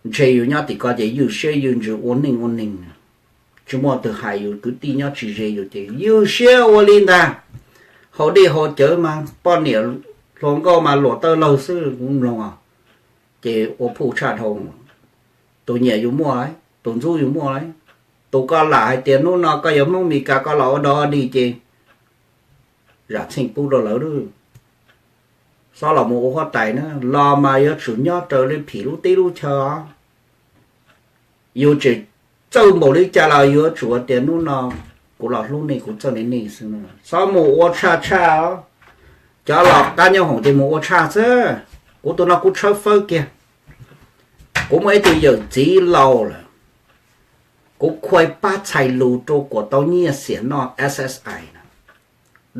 ntshe yus nyob tim ko ces ywj siab ywj ntsws ua neej ua neeg, tsis muaj twg hais yus, kwv tij nyob tsis ze yus ces ywj siab ua li ntag. Haus dej haus cawv mas poj niam hluas nkauj mas luam tawj lawg xwb kuv mloog os. Ces ua phuj tshaj dhau. Tus nyiam yus muaj, tus ntxub yus muaj, tus koj lam hais tias hnub no koj yog Hmoob Mes Kas koj los ua dog ua dig ces zam txheej pub rau lawv lawm. Xob los mus ua huab tais na los mas yuav tsum nyob raws li phim lub teb lub chaw os. Yus tseem txawj npaum li cas los yuav tsum tias hnub no kuv los hlub nej kuv txawj li nej xwb. Xob mus ua tshaj tshaj os. Cov los qab nyob hoom ces mus ua tshaj xwb. Kuv tus no kuv tshawb fawb kiag. Kuv muaj ib tug yawm txiv laus lawm, kuv khuai pab txhais lus rau kuas tau nyiaj xiam noj SSI na.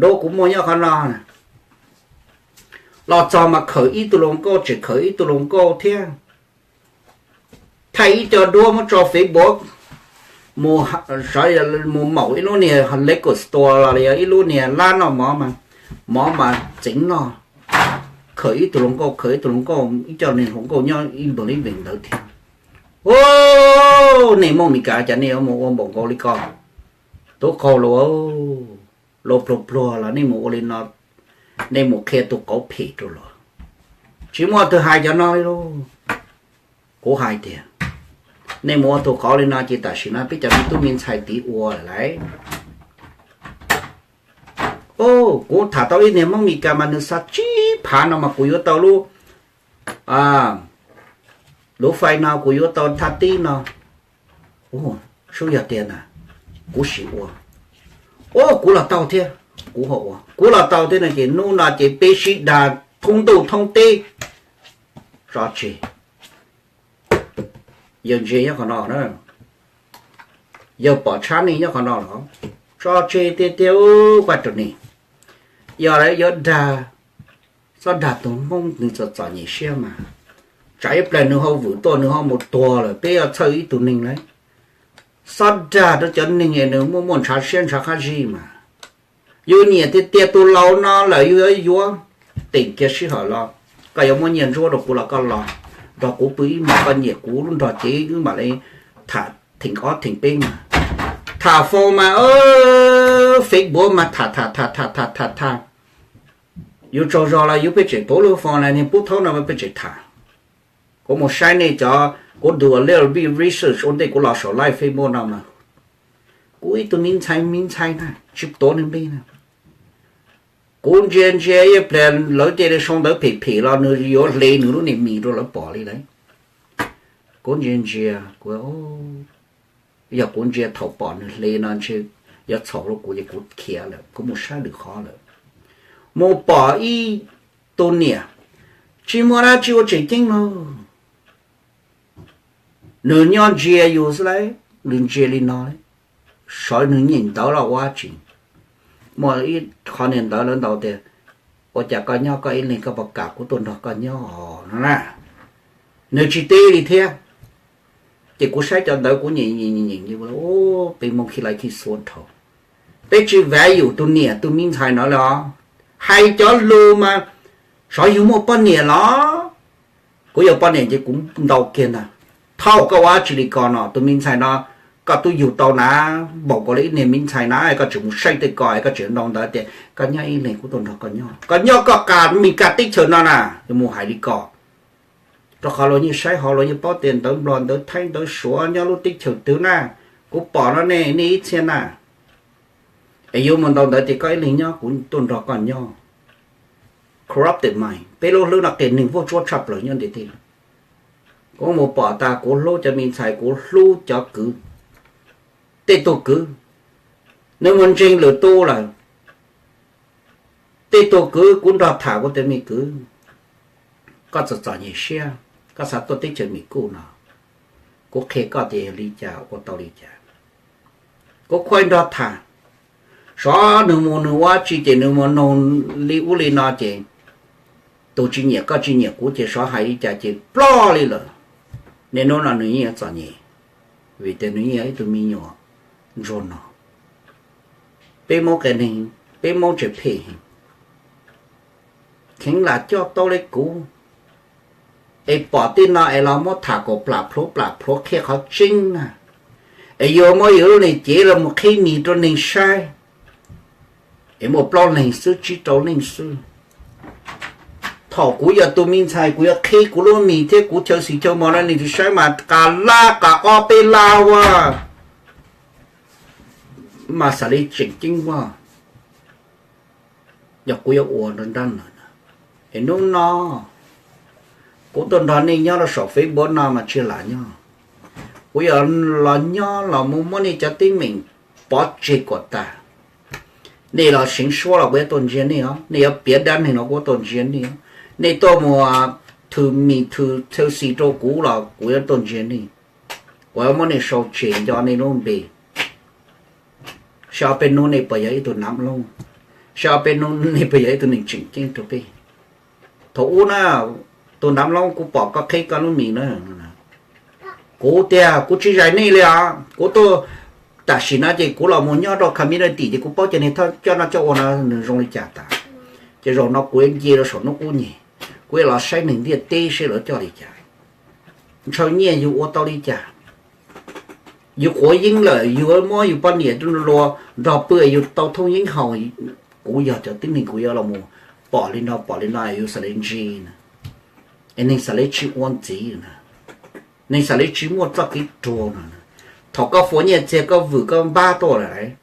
Dua kuv muaj nyob qhov no na. Los txog mas khawm ib tug hluas nkauj tseem khawm ib tug hluas nkauj thiab. Thaij ib co duab muab tso Facebook, mus maum ib lub niag liquor store los yog ib lub niag lab noj mov, mov mas txeev noj, khawm ib tug hluas nkauj khawm ib tug hluas nkauj, ib co niag hluas nkauj nyob ib npawg ib veem ntawd thiab. Ub, nej Hmoob Mes Kas cas nej yuav mus ua npaum nkaus li ko, tub qaug lus, lus pluag pluag los nej mus ua li no, nej mus qhia tus qauv phem rau los, tsis muaj twg hais cov no li lauj. Kuv hais tias nej mus ua tus qauv li no ces tam sim no peb cov me tub me ntxhais tiv ua lawm lauj. Kuv tham tau ib niag Hmoob Mes Kas mas nws xa tsib phav no mas kuv yuav tau lub, lub fais no kuv yuav tau thaj tib no. Sub yog tiag na, kuv sim ua. Ub, kuv los tau thiab, kuv ho ua, kuv los tau thiab no ces hnub no ces peb sib dag thoob ntuj thoob teb. Tso tseg. Yawg ntsia nyob qhov no na, yawg pom tshab nej nyob qhov no los tso tseg tiag tiag, ua rau nej. Yog lawv yuav dag, xob dag tus Hmoob nws txom txom nyem siab mas, tsam ib pliag nws ho vwm tuaj nws ho mus tuag lawm peb yuav txhawj ib tug neeg lauj. Xob dag rau cov neeg es nws muaj muaj ntshav siab ntshav qab zib mas. Yus nyiam tiag tiag tus laus no lawm yus yuav yuav. Teem kiag sij hawm los, koj yuav muab nyiaj ntsuab rau kuv los koj los nrog kuv pw ib hmos, koj nyiam kuv lub nrog cev wb mam li tham theem ob theem peb mas. Tham phone mas, Facebook mas tham tham tham tham tham tham tham. Yus tsaug zog los yus pheej tseem pauv lub phone na, niag pub thaub no pheej tseem tham. Kuv mus saib nej cov, kuv do a little bit research ua ntej kuv los saum live Facebook no mas, kuv ib tug me ntxhais me ntxhais na tsis tuav nws npe na. Kuv ntsia ntsia ib pliag lawv cia li sau ntawv phem phem los nws yuav hle nws lub niag mis rau lawv pom li lawm. Kuv ntsia ntsia kuv, yog kuv ntsia thaum pom nws hle no ntshe yuav txhaum rau kuv ces kuv khiav lawm, kuv mus saib lwm qhov lawm. Mus pom ib tug niam tsis muaj dab tsi ua tseem ceeb lauj. Nws nyob ntsia yus xwb lauj, nws ntsia li no lauj, sov nws nyeem ntawv los ua dab tsi. Muaj ib qho niag ntawv lawv ntaus tias, ua cas koj nyob koj ib leeg koj puas kam kuv tuaj nrog koj nyob no na. Nws tsis teb li thiab. Ces kuv saib cov ntawv kuv nyeem nyeem nyeem nyeem, peb Hmoob khi lais khi xua dhau. Peb tsis value tus niam tus me ntxhais no li os. Hais cov lus mas, xyov yus muaj poj niam los? Kuv yog poj niam ces kuv ntaus kiag ntag. Thaum koj ua dab tsi li ko no, tus me ntxhais no koj twb yug tau na, npaum koj li ib niag me ntxhais na, koj tseem mus saib tej ko, koj tseem ntaus ntawv tias koj nyob ib leeg kuv tuaj nrog koj nyob, koj nyob koj qas Mes Kas teb chaws no na, yuav mus hais li ko. Rau qhov luag yeej saib hauv, luag yeej paub tias ntawv Nplog ntawv Thaib ntawv Suav nyob lub teb chaws twg na, kuv pom no ne, nej ib txhia na. Es yuav mus ntaus ntawv tias koj ib leeg nyob kuv tuaj nrog koj nyob. Corrupted mind, peb lub hlwb no qias neeg vuag tsuab tshaj plaws nyob ntiaj teb. Kuv mus pom tas kuv hlub cov me ntxhais, kuv hlub cov kwv. Tej tug kwv, nws mus ntseeg lwm tus lawm. Tej tug kwv kuv nrog tham kuv tias me kwv, koj txom txom nyem siab, koj xav tuaj teb chaws Mis Kuj no, kuv qhia koj tias yog li cas ua tau li cas. Kuv khuaj nrog tham, xyov nws mus nws ua dab tsi ces nws mus noog li ub li no ces tus tsis nyiam koj tsis nyiam kuv ces xyov hais li cas ces ploj li lawm. Niaj hnub no nws yeej txom nyem, vim tias nws yeej yog ib tug me nyuam ntsuag no. Peb Hmoob qias neeg, peb Hmoob tseem phem heev. Kheev lam coj tau li kuv, Es pom tej no es los muab tham kom plam plhuav plam plhuav qhia qhov tseeb na. Es yuav muab yus lub niag cev los mus qhib mis rau neeg saib. Es muaj plaub leeg xwb, tsib rau leej xwb. Thaum kuv yog tus me ntxhais kuv yuav qhib kuv lub mis thiab kuv chaw xis chaw mos no, nej saib mas qas lab qas ob peb lab ua, mas xav li tseem ceeb ua, yog kuv yuav ua nrab na. Es hnub no kuv tuaj nrog nej nyob rau saum Facebook no mas tsis lam nyob. Kuv yuav los nyob los mus muab nej cov teeb meem pov tseg kom tas. Nej los seev suab los kuv yuav tuaj ntsia nej os, nej yuav piav dab neeg los kuv yuav tuaj ntsia nej os, nej tuaj mus thwm mis thwm chaw xis rau kuv los kuv yuav tuaj ntsia nej. Kuv yuav muab nej sau tseg nco nej lub npe, saib ob peb hnub nej puas yog ib tug nam loob, saib ob peb hnub nej puas yog ib tug neeg tseem ceeb rau peb. Thaum ub na, tus nam loob kuv pom koj qhib koj lub mis na, kuv tias kuv tsis zais nej li os. Kuv tuaj tam sim no ces kuv los mus nyob rau community ces kuv paub cov niag coj noj coj ua no nws zoo li cas tas. Ces zaum no kuv yuav nce rau saum hnub qub nyeg, kuv yuav los saib neeg ntiaj teb seb lawv coj li cas, ntshaw nyiaj yus ua tau li cas, yus quav yeeb lawm yus muab yus poj niam lua nrog pw yus tau thooj yeeb haus. Kuv yog cov tib neeg kuv yuav los mus pom li no pom li no yus xav li ntsis na, es neeg xav li tsis ua ntxiv na, neeg xav li tsis muaj txoj kev ruam no. Thaum koj fuav nyiaj txiag koj vwm koj npab tuaj lawm,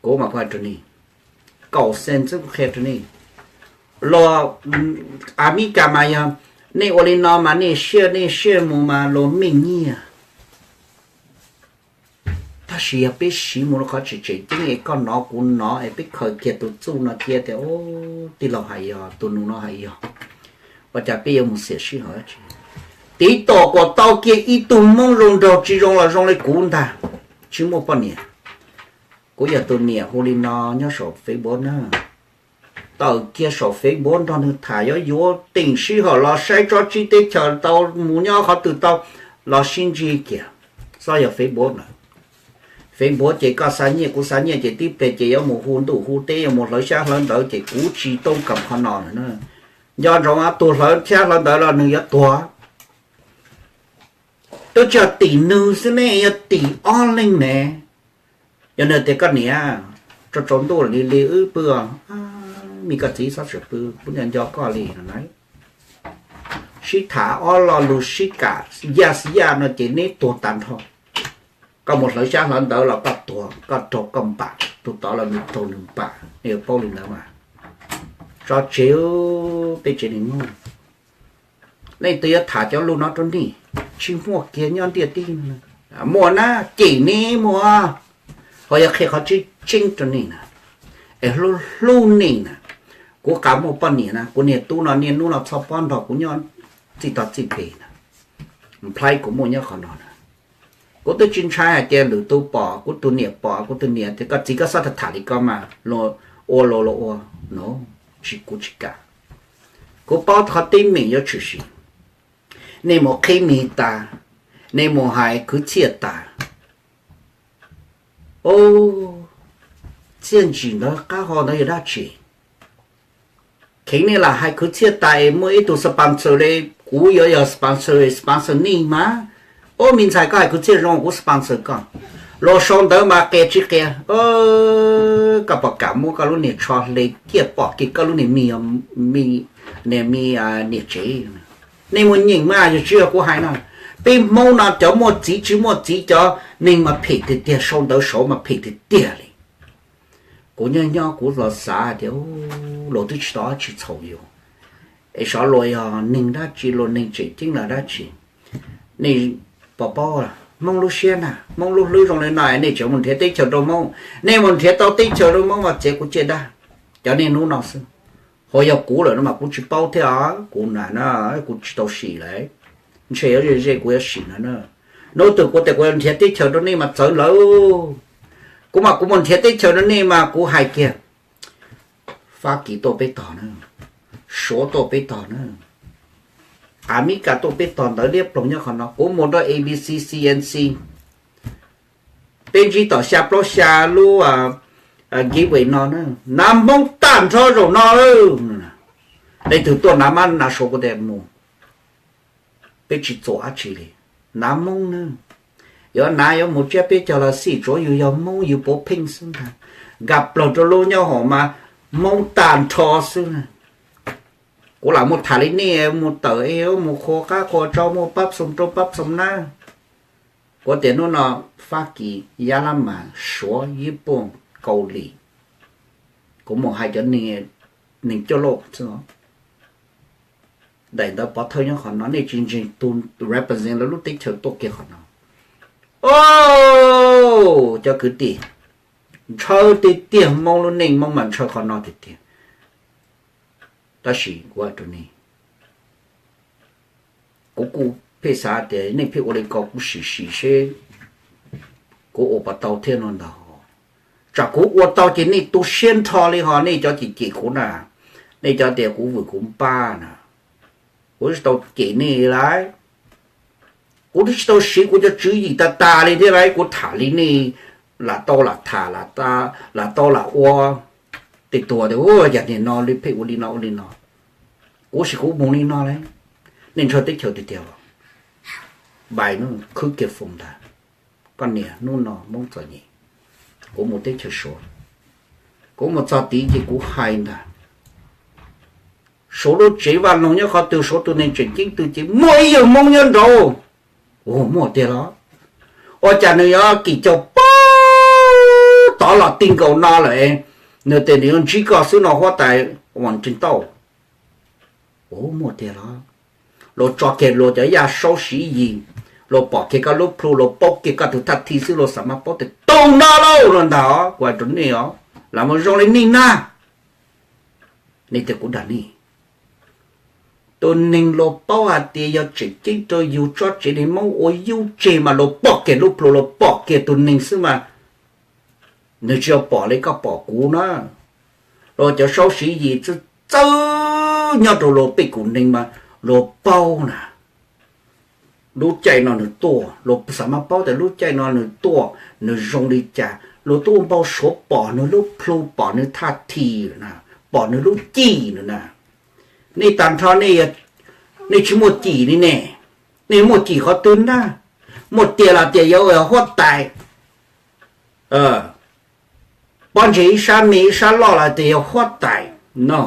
kuv mas kuv hais rau nej, kaum xees xwb kuv qhia rau nej, los Amelikas mas yog nej ua li no mas nej siab nej siab mus mas luag meej nyiaj. Tab sis yog peb siv mus rau qhov tseem tseem ceeb es koj nov kuv nov es peb khaws kiag tus txuj no cia tias tij laug hais yog, tus nus no hais yog, ua cas peb yuav mus xiam sij hawm dab tsi? Tiv tom kom tau kiag ib tug Hmoob zoo nraug tsis zoo los zoo li kuv ntag, tsis muaj poj niam. Kuv yog tus niam hu li no nyob saum Facebook na, tawm kiag saum Facebook nrog nws tham, yuav yuav teem sij hawm los saib tsob tsib teb chaws tau mus nyob qhov twg tau, los sib ntsib kiag. Txhob yog Facebook na. Facebook ces koj xa nyiaj kuv xa nyiaj ces tib pliag ces yuav mus hu ntuj hu teb yuav mus hlawv xyab hlawv ntawv ces kuv tsis toob kam qhov no lawm na. Nco ntsoov, tus hlawv xyab hlawv ntawv los nws yuav tuag. Twb tsis yog tim nws xwb ne, yog tim ob leeg ne. Yog nws tias koj niam, tsaus ntuj li li wb pw, me koj txiv txhob tseem pw, kuv nco nco koj li no na. Sib tham ob lo lus sib kam yaj xi yaj no ces neb tuag tag nrho. Koj mus hlawv xyab hlawv ntawv los koj tuag, koj raug koj npam, tus tod los nws raug nws npam, nej yuav paub li ntawd mas. Tso tseg, peb tsev neeg Hmoob, leej twg yuav tham cov lus no rau nej, tsis muaj kiag nyob ntiaj teb. Muaj na, cem nej muaj, ho yog qhia qhov tseeb tseeb rau nej na, es hlub hlub nej na. Kuv qas muaj poj niam na, kuv niag tub no niaj hnub no txhob pob nrog kuv nyob txij tog txij peg na, nplhaib kuv muaj nyob qhov no na. Kuv twb tsis ntshai hais tias lwm tus pom, kuv tus niam pom, kuv tus niam tias koj txiv koj txhob tham tham li ko mas, ua luag luag ua no, tsis, kuv tsis kam. Kuv paub qhov teeb meem yuav tshwm sim. Nej mus qhib mis tas, nej mus hais kwv txhiaj tas, txiaj ntsig ntawd qab ho ntawd yog dab tsi? Kheev nej lam hais kwv txhiaj tas es muaj ib tug sponsor li, kuv yuav yog sponsor, sponsor nej mas. Ob, me ntxhais koj hais kwv txhiaj zoo kuv sponsor koj. Los sau ntawv mas qia tsis qia, koj puas kam muab koj lub niag tsho hle ciaj pom kiag koj lub niag me, niag me, niam tsev. Nej mus nyeem mas, yog tsis yog kuv hais no, peb Hmoob no cov muaj txiv tsis muaj txiv, cov neeg mas phem tiag tiag, sau ntawv saud mas phem tiag tiag li. Kuv nyob nyob kuv los xav tias luag twb tsis tau dab tsi txhaum yus, es xyov luag yog neeg dab tsi, luag neeg tseem ceeb los dab tsi. Nej puas paub, Hmoob lub siab na, Hmoob lub hlwb zoo li no, nej tseem mus nrhiav teb chaws rau Hmoob, nej mus nrhiav tau teb chaws rau Hmoob mas txiav kuv ciaj dab. Cov niaj hnub no xwb, ho yog kuv lawm no mas kuv tsis paub thiab os, kuv na, kuv tsis tau sim lawm, ntshe yuav ze ze kuv yuav sim no na. Hnub twg kuv tias kuv yuav nrhiav teb chaws rau nej mas txawv lawm. Kuv mas kuv mus nrhiav teb chaws rau nej mas kuv hais kiag, Fab Kis tuaj peb tog na, Suav tuaj peb tog na, Amelikas tuaj peb tog, ntawv liab ploog nyob qhov no. Kuv mus rau A B C, C N C, peb ntsib tom xya plaub xya lub giveaway no na, nav Hmoob tag nrho zaum no. Leej twg tuaj nav mab nav suav kuv tias mus. peb tsis txuam dab tsi li. Nav Hmoob ne, yuav nav yuav mus tsiab peb caug los xij, tsuav yus yog Hmoob yus puav pheej xwb ntag. Nkag plaws rau lub nyob hauv mas Hmoob tag nrho xwb. Kuv lam mus tham li nej mus tawm es mus qhua qab qhua tsau, mus pab xoom rau pab xoom nab. Kuv tias hnub no Fab Kis, Yab Lab Mas, Suav, Yiv Pooj, Kaus Lim, kuv mus hais cov neeg coj lauj xwb. Daim ntawv pov thawj nyob qhov no, nej tsis ntseeg tus represent lawv lub teb chaws tuaj kiag qhov no. Cov kwv tij, ntshaw tiag tiag, Hmoob lub neej Hmoob mas ntshaw qhov no tiag tiag. Tab sis kuv hais rau nej, kuv kuj pheej xav tias nej pheej ua li ko kuv sim sim seb kuv ua puas tau thiab no ntag. Tsam kuv ua tau ces nej tu siab nrho li ho nej cov cem cem kuv na, nej cov tias kuv vwm kuv npab na, kuv tsis tau cem nej lauj. Kuv twb tsis tau siv kuv cov tswv yim tas tas li thiab lauj, kuv tham li nej lam tau lam tham, lam tau lam ua. Tej tuag tias yam niag no li pheej ua li no ua li no. Kuv sim kuv mus li no lauj, nej ntshaw teb chaws tiag tiag. Npais no khwb kiag foos ntag. Koj niam, hnub no Hmoob txom nyem, kuv mus teb chaws Suav, kuv mus txog tid ces kuv hais ntag. Suav lub tsev vaj loog nyob qhov twg, Suav tus neeg tseem ceeb twg ces muaj ib yawg Hmoob nyob nraud. Ua muaj tiag los? Ua cas nws yuav kim caug pab tod los ti nkaus no lawm, nws tias nws yuav ntsib koj xwb no huab tais Vas Tsees Tauj. Ua muaj tiag los? Luag tso kiag luag cov yaj saub Siv Yis, luag pom kiag koj lub plhu, luag paub kiag koj tus thaj thi xwb, luag xav mas paub tias tus no lauj no ntag. Kuv hais rau nej os, lam mus zoo li nej na. Nej tias kuv dag nej? Tus neeg luag paub hais tias yog tseem ceeb rau yus tsob tsev neeg Hmoob ua yub tseg mas luag pom kiag lub plhu, luag pom kiag tus neeg xwb mas, nws tsis yog pom li koj pom kuv na. Luag cov saub Siv Yis txawj txawj nyob rau luag pej kum neeg mas luag paub na. Lub caij no nws tuaj, luag xav mas paub tias lub caij no nws tuaj nws zoo li cas. Luag tuaj ua npau suav pom nws lub plhu, pom nws thaj thi na, pom nws lub cim na. Nej tag nrho nej tsis muaj cim li ne, nej muaj cim qhov twg na? Muaj tiag los tias yog huab tais, pob ntseg ib sab me ib sab loj los tias yog huab tais no.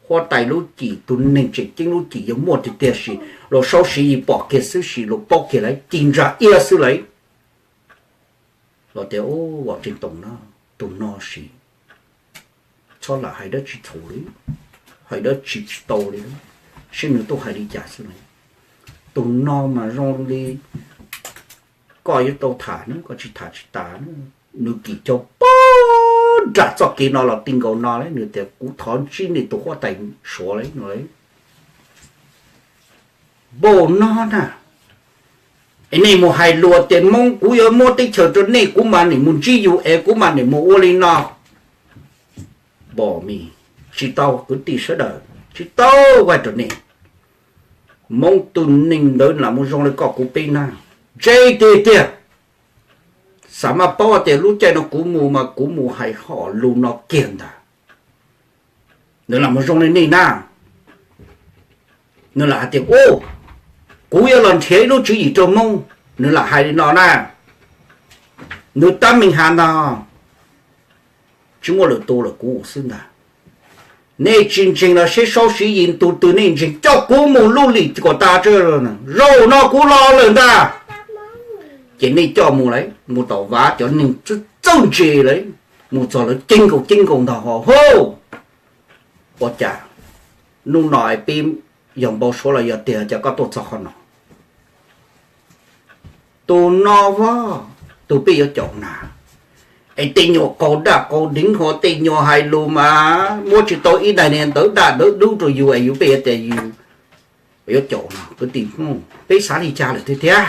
Huab tais lub cim, tus neeg tseem ceeb lub cim yog muaj tiag tiag, sis luag saub Siv Yis pom kiag xwb, sis luag paub kiag lawm, ci ntsa iab xwb lawm. Los tias, Ub, Vam Tsees Toom no, tus no sis txhob lam hais dab tsi txhaum li, hais dab tsi tsis tau li, seb nws tuaj hais li cas xwb. Tus no mas zoo li koj yuav tau tham na, koj tsis tham tsis tas na. Nws kim caug pab nram txoj kev no los ti nkaus no lauj, nws tias kuv thov ntsib nej tus huab tais Suav lauj no. Npaum no na, es nej mus hais lus tias Hmoob kuv yuav muab teb chaws rau nej, kuv mam nim mus ntsib yus es kuv mam nim mus ua li no. Npaum mis, tsis tau kwv tij sawv daws, tsis tau vaj rau nej. Hmoob tus neeg ntawd lam mus zoo li koj kuv peb na, ntse tiag tiag. Xav mas paub tias lub caij no kuv mus mas kuv mus hais hom lus no kiag ntag. Nws lam mus zoo li nej na. Nws lam hais tias, Ub, kuv yuav los nrhiav ib lub tswv yim rau Hmoob. Nws lam hais li no na. Nws tab meeg has ntag, tsis muaj lwm tus lawm, kuv xwb ntag. Nej tsis ntseeg los seb saub Siv Yis tus twg nej ntseeg, coj kuv mus lub lim kuam tas, zaum no kuv los lawm ntag. Ces nej coj mus lawm, mus tom Vav cov neeg txawj ntse lawm, mus txog lawv ceeb nkaus ceeb nkaus ntag ho hauj. Ua cas hnub no peb yog npau suav los yog tiag cas koj tuaj txog qhov no? Tus no vov, tus peb yuav caum na. Es tej nyuag qaug daj qaug deev ho tej nyuag hais lus mas muab tsis tau ib daim niag ntawv daj ntawv dub rau yus es yus peb yuav tias yus yuav caum no. Kwv tij Hmoob, peb xav li cas lawm tiag tiag?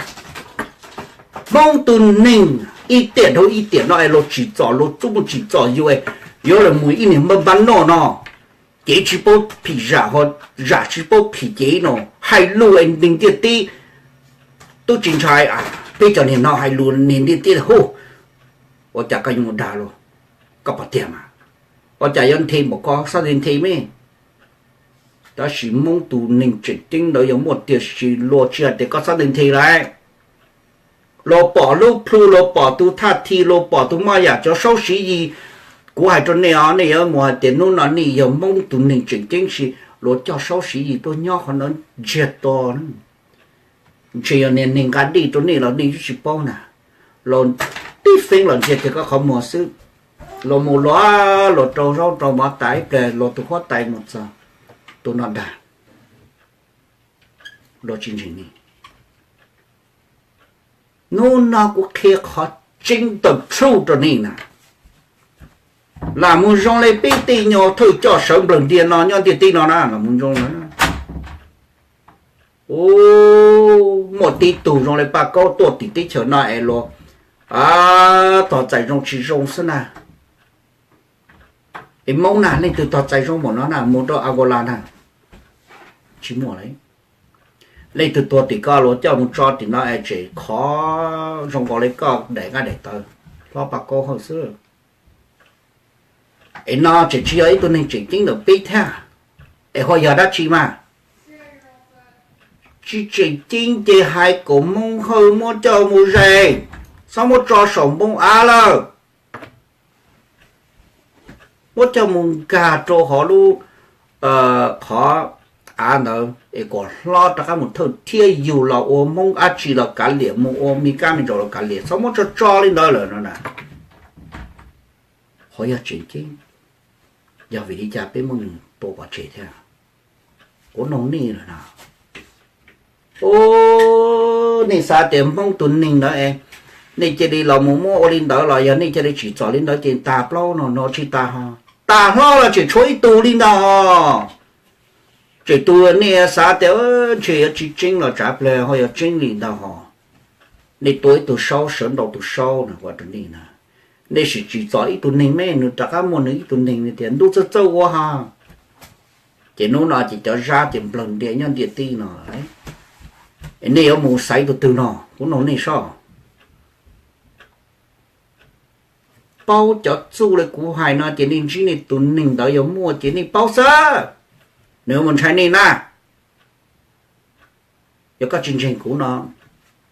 Hmoob tus neeg ib tiam dhau ib tiam no es luag tsim txom, luag txuj mus tsim txom yus es yuav los mus ib niag npab npab noj no, cev tsis paub phim zam ho zam tsis paub phim cev no, hais lus es neeg ntiaj teb twb tsis ntshai, peb cov niag no hais lus niag ntiaj teb hu. Ua cas koj yuav mus dag luag? Koj pom tiag mas. Ua cas yuav nthe npaum ko, xob nthe me? Tab sis Hmoob tus neeg tseem ceeb ntawd yog muaj tiag, sis luag tsis hais tias koj txhob nthe lawm. Luag pom lub plhu, luag pom tus thaj thi, luag pom tus moj yam cov saub siv yis. Kuv hais rau nej os, nej yuav mus hais tias hnub no nej yog Hmoob tus neeg tseem ceeb, sis luag coj saub siv yis tuaj nyob qhov no ntsiag to. Ntshe yog niag neeg nqa dej rau nej los nej twb tsis paub na. Los tib feeb los ntsiag tiag koj qhov muag xwb. Los mus luag, luag rau zaub rau mov tas ib pliag luag tus huab tais mus txog, tus no dag, luag tsis ntseeg nej. Hnub no kuv qhia qhov tseeb tawm tshuj rau nej na. Lam mus zoo li peb tej nyuag thawj coj sawv nplawg ntiag no nyob ntiaj teb no na, lam mus zoo na. Muaj tib tug zoo li Paj Kaub tuaj tim teb chaws no es luag tog txais zoo tsis zoo xwb na. Es Hmoob na, leej twg tog txais zoo npaum no na, mus rau Angola na, tsis muaj li. Leej twg tuag tim ko luag coj mus tso tim no es tseem khov zoo nkaus li koj daim nqaij daim tawv, hlob Paj Kaub Hawj xwb. Es no tseem tsis yog ib tug neeg tseem ceeb ntawm peb thiab. Es ho yog dab tsi mas? Tsis tseem ceeb ces hais kom Hmoob Hawj muab coj mus zes, txhob muab tso saum npoo av lawm. Muab coj mus nkag rau hauv lub qhov av ntawd es kom hlob rov qab mus thawj thiab yug los ua Hmoob dab tsi los kav liam, mus ua me kab me ntsaum los kav liam, txhob muab tso tso li ntawd lawm no na. Qhov yog tseem ceeb, yog vim li cas peb muab nws tua pov tseg thiab? Kuv nug nej lawm no. Ub, nej xav tias Hmoob tus neeg ntawd es nej cia li los mus muab ua li ntawd los yog nej cia li tsim txom li ntawd ces tag plaub no no tsis tag ho. Tag hlob los tseem tshuav ib tug li ntawd ho. Tseem tus nej xav tias ntshe yuav tsis tseeb los tsav plag ho yog tseeb li ntawd ho. Nej tua ib tug saub sawv ntau tus saub no ua rau nej na. Nej sim tsim txom ib tug neeg me nws rov qab muaj nws ib tug neeg tias ntuj txawj txawj ua ha. Ces hnub no ces cov zab ces nplawg ntiag nyob ntiaj teb no. Nej yuav mus xaiv tus twg no kuv nug nej soj. Paub cov txuj li kuv hais no ces nej ntsib nej tus neeg ntawd yog muaj ces nej paub xwb. Nws yuav mus ntshai nej na. Yog koj tsis ntseeg kuv no,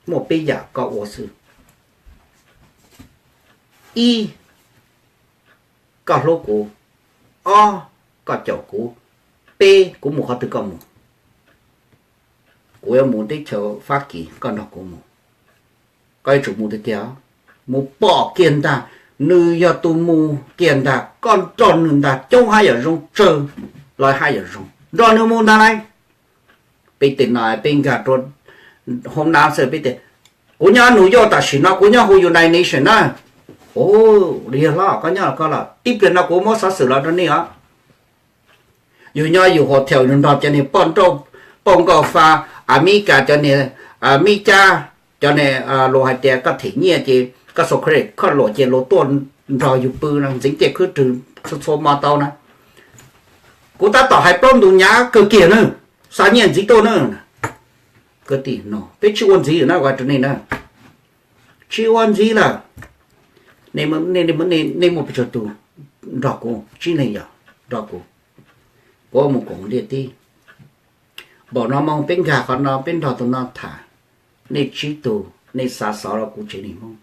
muaj peb yam koj ua xwb. Ib, koj hlub kuv. Ob, koj caum kuv. Peb, kuv mus qhov twg koj mus. Kuv yuav mus teb chaws Fab Kis koj nrog kuv mus. Koj yuav tsum mus tiag tiag, mus pom kiag ntag. Nws yog tus mus kiag ntag, koj nrog nws ntag, coob haj yam zoo, tsawg los haj yam zoo, nrog nws mus ntag lauj. Peb tej no peb nkag rau hoob nab xwb peb tias, kuv nyob New York tam sim no, kuv nyob hauv United Nation na. Ua li yog hlob koj nyob los koj los tib pliag no kuv muab xov xwm los rau nej os. Yus nyob yus hotel yus nrog cov niag poj nrauj, poj nkauj fa, Amelikas cov niag, Mib Cab, cov niag luag hais tias koj them nyiaj ces koj social credit card luam ces luag tuaj nrog yus pw no ntxeev tej khwb rwg txhua txhua hmo tau na. Kuv tab tom hais plaub ntug nyav kawg kiag na, xa nyiaj ntxiv tuaj na. Kwv tij no peb tsis ua ntxiv na, ua rau nej na, tsis ua ntxiv lawm. Nej muaj pes tsawg tus nrog kuv? Tsib leeg yog nrog kuv, kuv mus koom ntiaj teb. Npaum no moo peb nkag qhov no peb nrog tus no tham, nej tsib tug nej xav xov rau kuv tsev neeg Hmoob.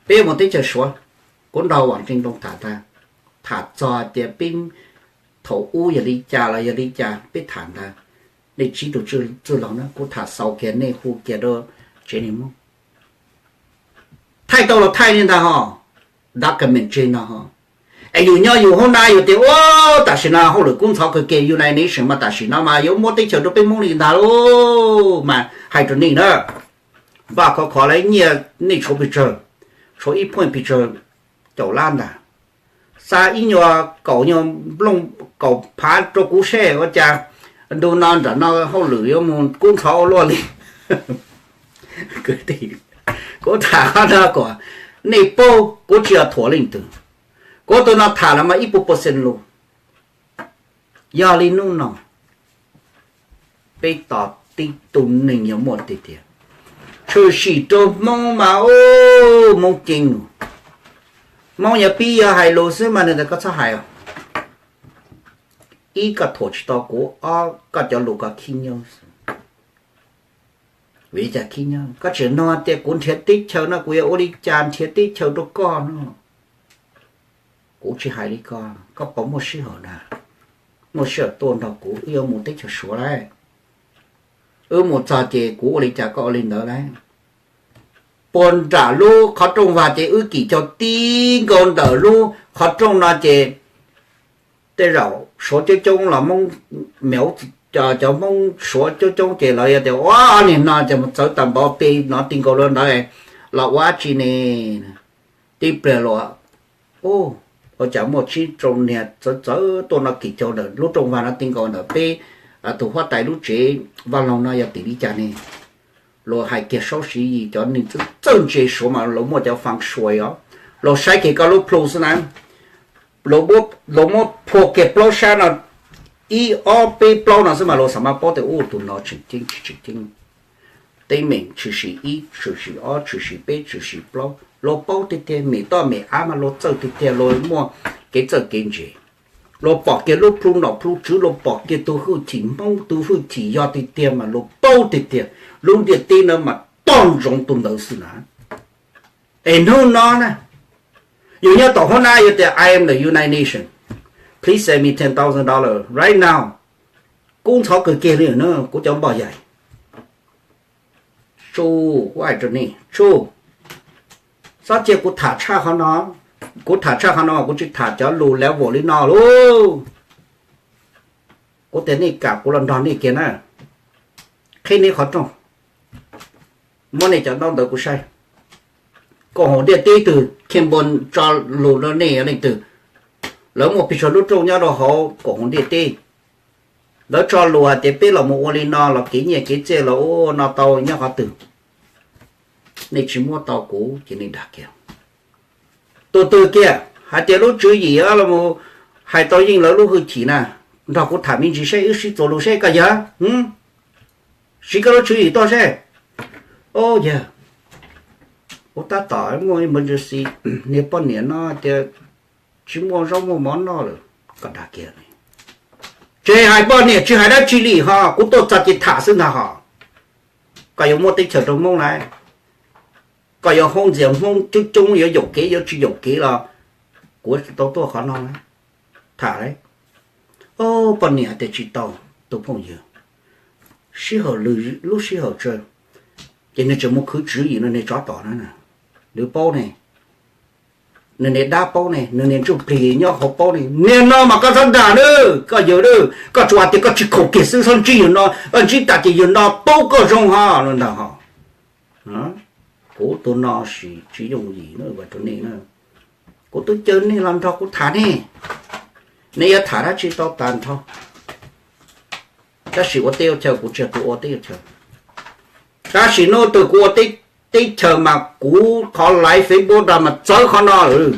Peb mus teb chaws Suav, kuv nrog Vam Tseej Nploog tham tag, tham txog hais tias peb thaum ub yog li cas los yog li cas peb tham ntawd. Nej tsib tug txwj laug na, kuv tham xaus kiag nej hu kiag rau tsev neeg Hmoob. Thaij tau los thaij li ntag ho, document tseg no ho. Es yus nyob yus hoob nab yus tias ua tam sim no hauj lwm kub ntxhov kawg kiag, United Nation mas tam sim no mas yuav muab teb chaws rau peb Hmoob li ntag lauj mas hais rau nej na. Npaj khov khov lawm, nyiaj nej tshuav pes tsawg? Tshuav ib phuaj pes tsawg? Caum lab ntag. Xa ib nyuag kaum nyuag nplooj kaum phav rau kuv seb ua cas ntu no nram no hauj lwm yuav mus kub ntxhov ua luaj li. Kuv tham qhov no kom nej paub, kuv tsis yog thuam leej twg. Kuv tus no tham los mas ib puas percent lus. Yog li hnub no peb tos tib tug neeg yog muaj tiag tiag, tshwm sim rau Hmoob mas ub, Hmoob ceeb lus. Hmoob yog pib yog hais lus xwb mas nws tias koj txhob hais os. Ib, koj thuam tsis tau kuv. Ob, koj cov lus koj khib nyob. Vim li cas khib nyob? Koj tseem nug tias kuv nrhiav teb chaws no kuv yuav ua li cas nrhiav teb chaws rau koj no. Kuv tsis hais li ko, koj puas muaj sij hawm na? Muaj sij hawm tuaj nrog kuv, wb yuav mus teb chaws Suav lauj. Wb mus txog ces kuv ua li cas koj ua li ntawd lauj. Puag nram lub qhov rooj vag ces wb kim caug tib nkaus ntawm lub qhov rooj no ces tej zaum Suav coob coob los Hmoob, cov Hmoob Suav coob coob ces lawv yuav tias ua niag no ces mus txawv tag npaum pes no ti nkaus rau ntawd los ua dab tsi ne? Tib pliag luag, ua cas muaj tsib rau niag txawv txawv tuaj no kim caug ntawm lub rooj vag no ti nkaus ntawm peb tus huab tais lub tsev vaj loog no yog tim li cas ne? Luag hais kiag Saub Siv Yis cov neeg txawj ntse Suav mas luag muaj cov feng shui os, luag saib kiag koj lub plhu xwb na, luag muab phua kiag plaub sab no, ib ob peb plaub no xwb mas luag xam maj paub tias ub tus no tseem ceeb tsis tseem ceeb. Teeb meem tshwm sim ib, tshwm sim ob, tshwm sim peb, tshwm sim plaub, luag paub tiag tiag. Mem toj mem av mas luag txawj tiag tiag, luag muaj kev txawj kev ntse. Luag pom kiag lub plhu nom plhu tswv, luag pom kiag tus hwj chim Hmoob, tus hwj chim yog tiag tiag mas luag paub tiag tiag. Lub ntiaj teb no mas toj ntsoov tus ntawd xwb na. Es hnub no na, yus nyob tom huab nab yuav tias I am the United Nation, please send me ten thousand dollar right now. Kub ntxhov kawg kiag li na kuv cov npoj yaig. Tsu, kuv hais rau nej, tsu, txhob cia kuv tham tshaj qhov no. Kuv tham tshaj qhov no kuv tsis tham cov lus level li no lauj. Kuv tias nej kam kuv los nrog nej kiag na. Qhib nej qhov rooj, muab nej cov ntaub ntawv kuv saib. Koom haum ntiaj teb twg, Khia Npoo tso lus rau nej yog leej twg? Lawv muaj pes tsawg lub rooj nyob rau hauv koom haum ntiaj teb. Lawv tso lus hais tias peb los mus ua li no los kev nyiaj kev txiaj los ua no tau nyob qhov twg? Nej tsis muab tau kuv ces nej dag kiag. Tus twg kiag hais tias lub tswv yim los mus hais tau yeej lawv lub hwj chim na, nrog kuv tham me ntsis seb, wb sib txuas lus seb koj yog, siv koj lub tswv yim tuaj seb. Au yawg, kuv tab tom muaj emergency, niag poj niam no tias tsis muaj zaub muaj mov noj lawm. Koj dag kiag. Tsis hais poj niam tsis hais dab tsi li ho, kuv tuaj txog ces tham xwb ntag ho. Koj yuav muab teb chaws rau Hmoob lauj? Koj yuav haub ntxias Hmoob coob coob yuav yaum kev yuav tsis yaum kev los kuv tsis tau tuaj qhov no. Tham lauj. Poj niam tias tsis tau, tus phooj ywg, sij hawm lwm lub sij hawm tsawg. Ces nws tseem mus khwv tswv yim no niag tsov tom na, nws paub ne, nws niag dab paub ne, nws niag ntsuj plig nyob hauv paub ne. Niag no mas koj txhob dag nawb, koj yawg nawb, koj tsuas hais tias koj tsis khoom kiag xwb txhob ntsib yawg no, ntsib tas ces yawg no paub koj zoo ho no ntag ho. Kuv tus no sis tsis yooj yim na, rau nej na. Kuv twb caw nej los nrog kuv tham ne, nej yuav tham dab tsi tau tag nrho. Tab sis ua teb ua chaw kuv tsis yog tus ua teb ua chaw. Tab sis hnub twg kuv ua teb chaws mas kuv qhov live Facebook no mas txawv qhov no lawm.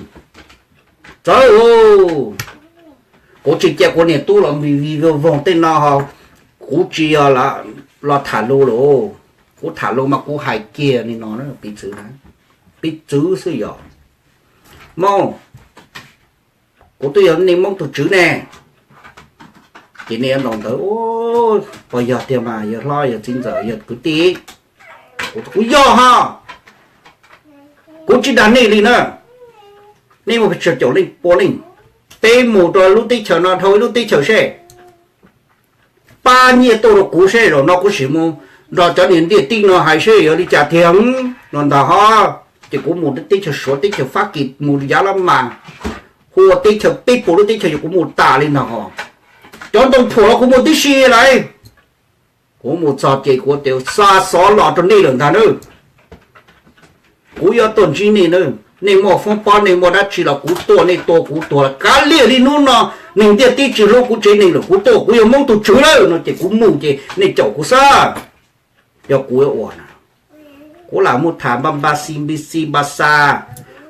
Txawv. Kuv tsis cia kuv niag tub los vij vog tej no ho, kuv tsis yog los tham lus lawm. Kuv tham lus mas kuv hais kiag li no, piv txwv, piv txwv xwb yog. Hmoob, kuv twb yog nej Hmoob tus tswv ne. Ces nej yuav ntaus ntawv, puas yog tiag mas yawg hlob yawg txiv ntxawm yawg kwv tij? Kuv yog ho. Kuv tsis dag nej li na. Nej muaj pes tsawg caum leej pua leej, peb mus rau lub teb chaws no dhau ib lub teb chaws seb, pab nyiaj tuaj rau kuv seb, zaum no kuv sim mus nrog cov niag ntiaj teb no hais seb yog li cas tiag no ntag ho. Ces kuv mus teb chaws Suav teb chaws Fab Kis mus yav lab mas, hu ua teb chaws peb puas lub teb chaws ces kuv mus tas li ntag ho. Cov ntoo phuam los kuv mus tib si lawm. Kuv mus txog ces kuv tias xa xov los rau nej lawm ntag na. Kuv yuav tuaj ntsib nej na. Nej muaj foob pob nej muaj dab tsi los kuv tuaj, nej tua kuv tuag kav liam li hnub no. Neeg ntiaj teb tsis hlub kuv tsev neeg lawm, kuv tuaj kuv yog Hmoob tus tswv lawm no ces kuv mus ces nej caum kuv xwb. Yog kuv yuav ua na, kuv lam mus tham npa npa xi npi xi npa xa,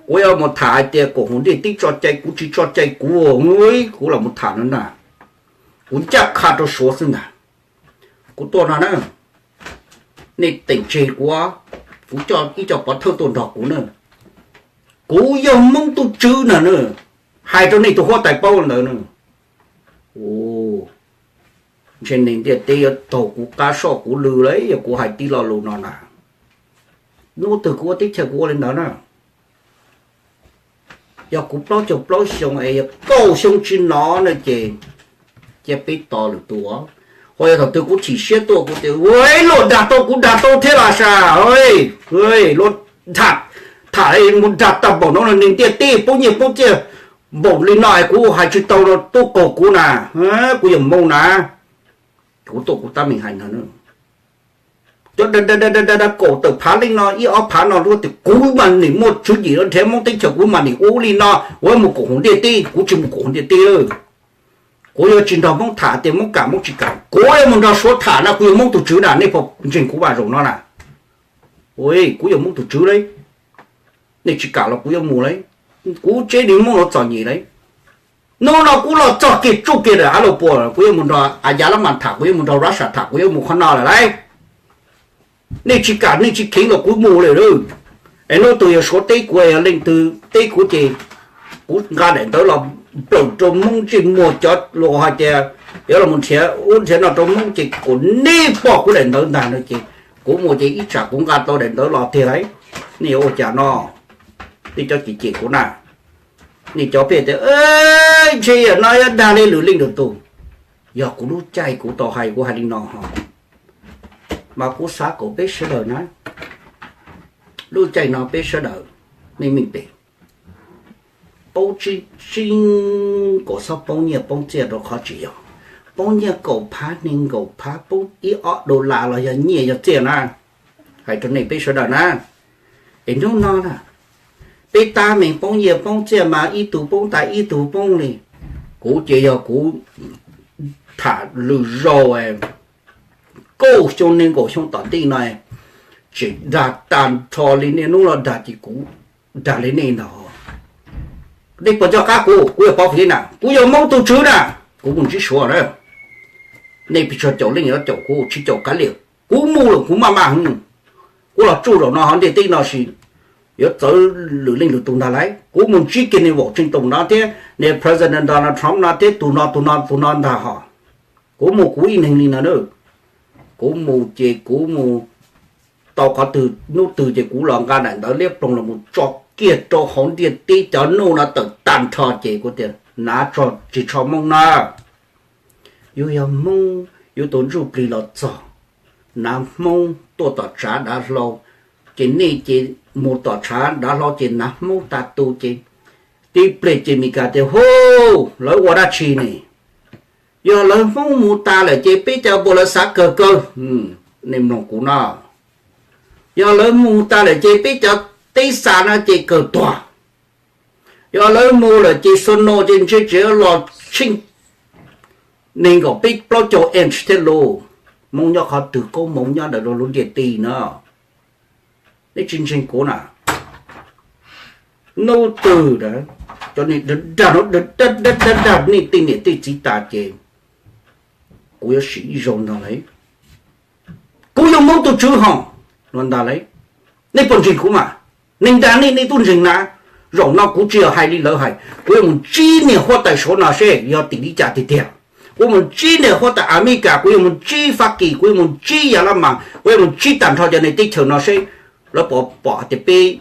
kuv yuav mus tham hais tias koom haum ntiaj teb tso cai kuv tsis tso cai kuv, kuv lam mus tham no na. Kuv ncaj qha rau Suav xwb ntag. Kuv tuaj no na, nej teem tseg kuv, kuv coj ib co pov thawj tuaj nrog kuv na. Kuv yog Hmoob tub tswv na, hais rau nej tus huab tais paub ntawd na. Ua ntshe neeg ntiaj teb yuav taug kuv qab soj kuv lw lawm yog kuv hais tib lo lus no na. Hnub twg kuv ua teb chaws kuv ua li ntawd na. Yog kuv plaub caug plaub xyoo es yog kaum xyoo tsis nov na ces cia peb tos lwm tus. Ho yog thaum twg kuv chim siab tuaj kuv tias ua luag dag tau kuv dag tau thiab los sas. Luag tham mus dag tag npaum no neeg ntiaj teb poob nyiaj poob txiaj npaum li no es kuv hais tsis tau no tuaj qaug kuv na. Kuv yog Hmoob na. Kuv tuaj kuv tab meeg hais ntag. Cov da kaum tawm phav leej no ib ob phav no luag tias kuv mas nim muaj tswv yim los nrhiav Hmoob teb chaws kuv mas nim ua li no, kuv mus koom haum ntiaj teb, kuv tsis mus koom haum ntiaj teb. Kuv yuav tsis nrog Hmoob tham tias Hmoob kam Hmoob tsis kam, kuv yuav mus nrog Suav tham na, kuv yog Hmoob tus tswv na, nej puas ntseeg kuv vam zaum no na? Kuv yog Hmoob tus tswv lauj, nej tsis kam los kuv yuav mus lauj, kuv tseb niag Hmoob no txom nyem lauj. Hnub no kuv los txog kiag tsuj kiag ntawm av los puas kuv yuav mus nrog Ayav Lab Mas tham, kuv yuav mus nrog Russia tham, kuv yuav mus qhov no lawm lauj. Nej tsis kam nej tsis kheev los kuv mus lawm lauj. Es hnub twg yog Suav teb kuv, yog leej twg teb kuv ces kuv nqa daim ntawv los nplawm rau Hmoob ntsej muag cov luag hais tias yuav los nrhiav ub nrhiav no rau Hmoob ces kom nej pom kuv daim ntawv ntag no ces kuv mus ces ib tsam kuv nqa tau daim ntawv los tiag lauj. Nej yuav ua cas no? Nej cov cem cem kuv na, nej cov pheej tias ntshe yam no yuav dag li lwm leej lwm tus. Yog kuv lub caij kuv tau hais kuv hais li no ho, mas kuv xav kom peb sawv daws na, lub caij no peb sawv daws, nej meej pem, paub tseeb tseeb kom txhob poob nyiaj poob txiaj rau qhov tsis yog poob nyiaj kaum phav nees nkaum phav poob ib ob dollar los yog nyiaj yog txiaj na. Hais rau nej peb sawv daws na, es hnub no na, peb tab meeg poob nyiaj poob txiaj mas ib tug poob tas ib tug poob li. Kuv ces yog kuv tham lwm zaus kaum xyoo nees nkaum xyoo tom ntej no, tseem dag tag nrho li nej hnub no dag ces kuv dag li nej ntag. Nej puas nco qab kuv? Kuv yog Pov Fim na, kuv yog Hmoob tus tswv na, kuv mus ntsib Suav na. Nej pes tsawg caum leej yuav caum kuv tsis caum kav liam, kuv mus lawm kuv maj maj heev. Kuv los tsuj zaum no hauv ntiaj teb no sis yuav txawv lwm leej lwm tus ntag lauj. Kuv mus ntsib kiag niag Washington no thiab niag President Donald Trump no thiab tus no tus no tus no ntag hos. Kuv mus kuv ib neeg li no na. Kuv mus ces kuv mus tau qhov twg hnub twg ces kuv los nqa daim ntawv liab ploog los mus tso kiag rau hauv ntiaj teb cov nuj no tawm tag nrho ces kuv tias nav tsis tso Hmoob na. Yus yog Hmoob, yus tus ntsuj plig los txog, nav Hmoob tuaj tom tshav dav hlau, ces nej ces mus tom tshav dav hlau ces nav Hmoob tas tu ces tib pliag ces Meskas tias hu, lawv ua dab tsi ne? Yog lawv Hmoob mus tas lawm ces peb cov npua lawv xav kawg kawg. Nej mloog kuv no, yog lawv mus tas lawm ces peb cov teb xa no ces kawg tuag. Yog lawv mus lawm ces xua no ces ntshe tseem los tsheej nees nkaum peb plaub caug inch thiab lauj. Hmoob nyob qhov twg, Hmoob nyob ntawm lub ntiaj teb no. Nej tsis ntseeg kuv na, hnub twg cov niag dag dag nej tej niam tej txiv tas ces kuv yuav sim ib zaug ntag lauj. Kuv yog Hmoob tus tswv hos, no ntag lauj. Nej puas ntseeg kuv mas? Neeg dag nej nej twb ntseeg na. Zaum no kuv tsis yog hais li lawv hais, kuv yuav mus ntsib niag huab tais Suav no seb yog tim li cas tiag tiag. Kuv mus ntsib niag huab tais Amelikas, kuv yuav mus ntsib Fab Kis, kuv yuav mus ntsib Yas Laj Mas, kuv yuav mus ntsib tag nrho cov niag teb chaws no seb lawv puas pom hais tias peb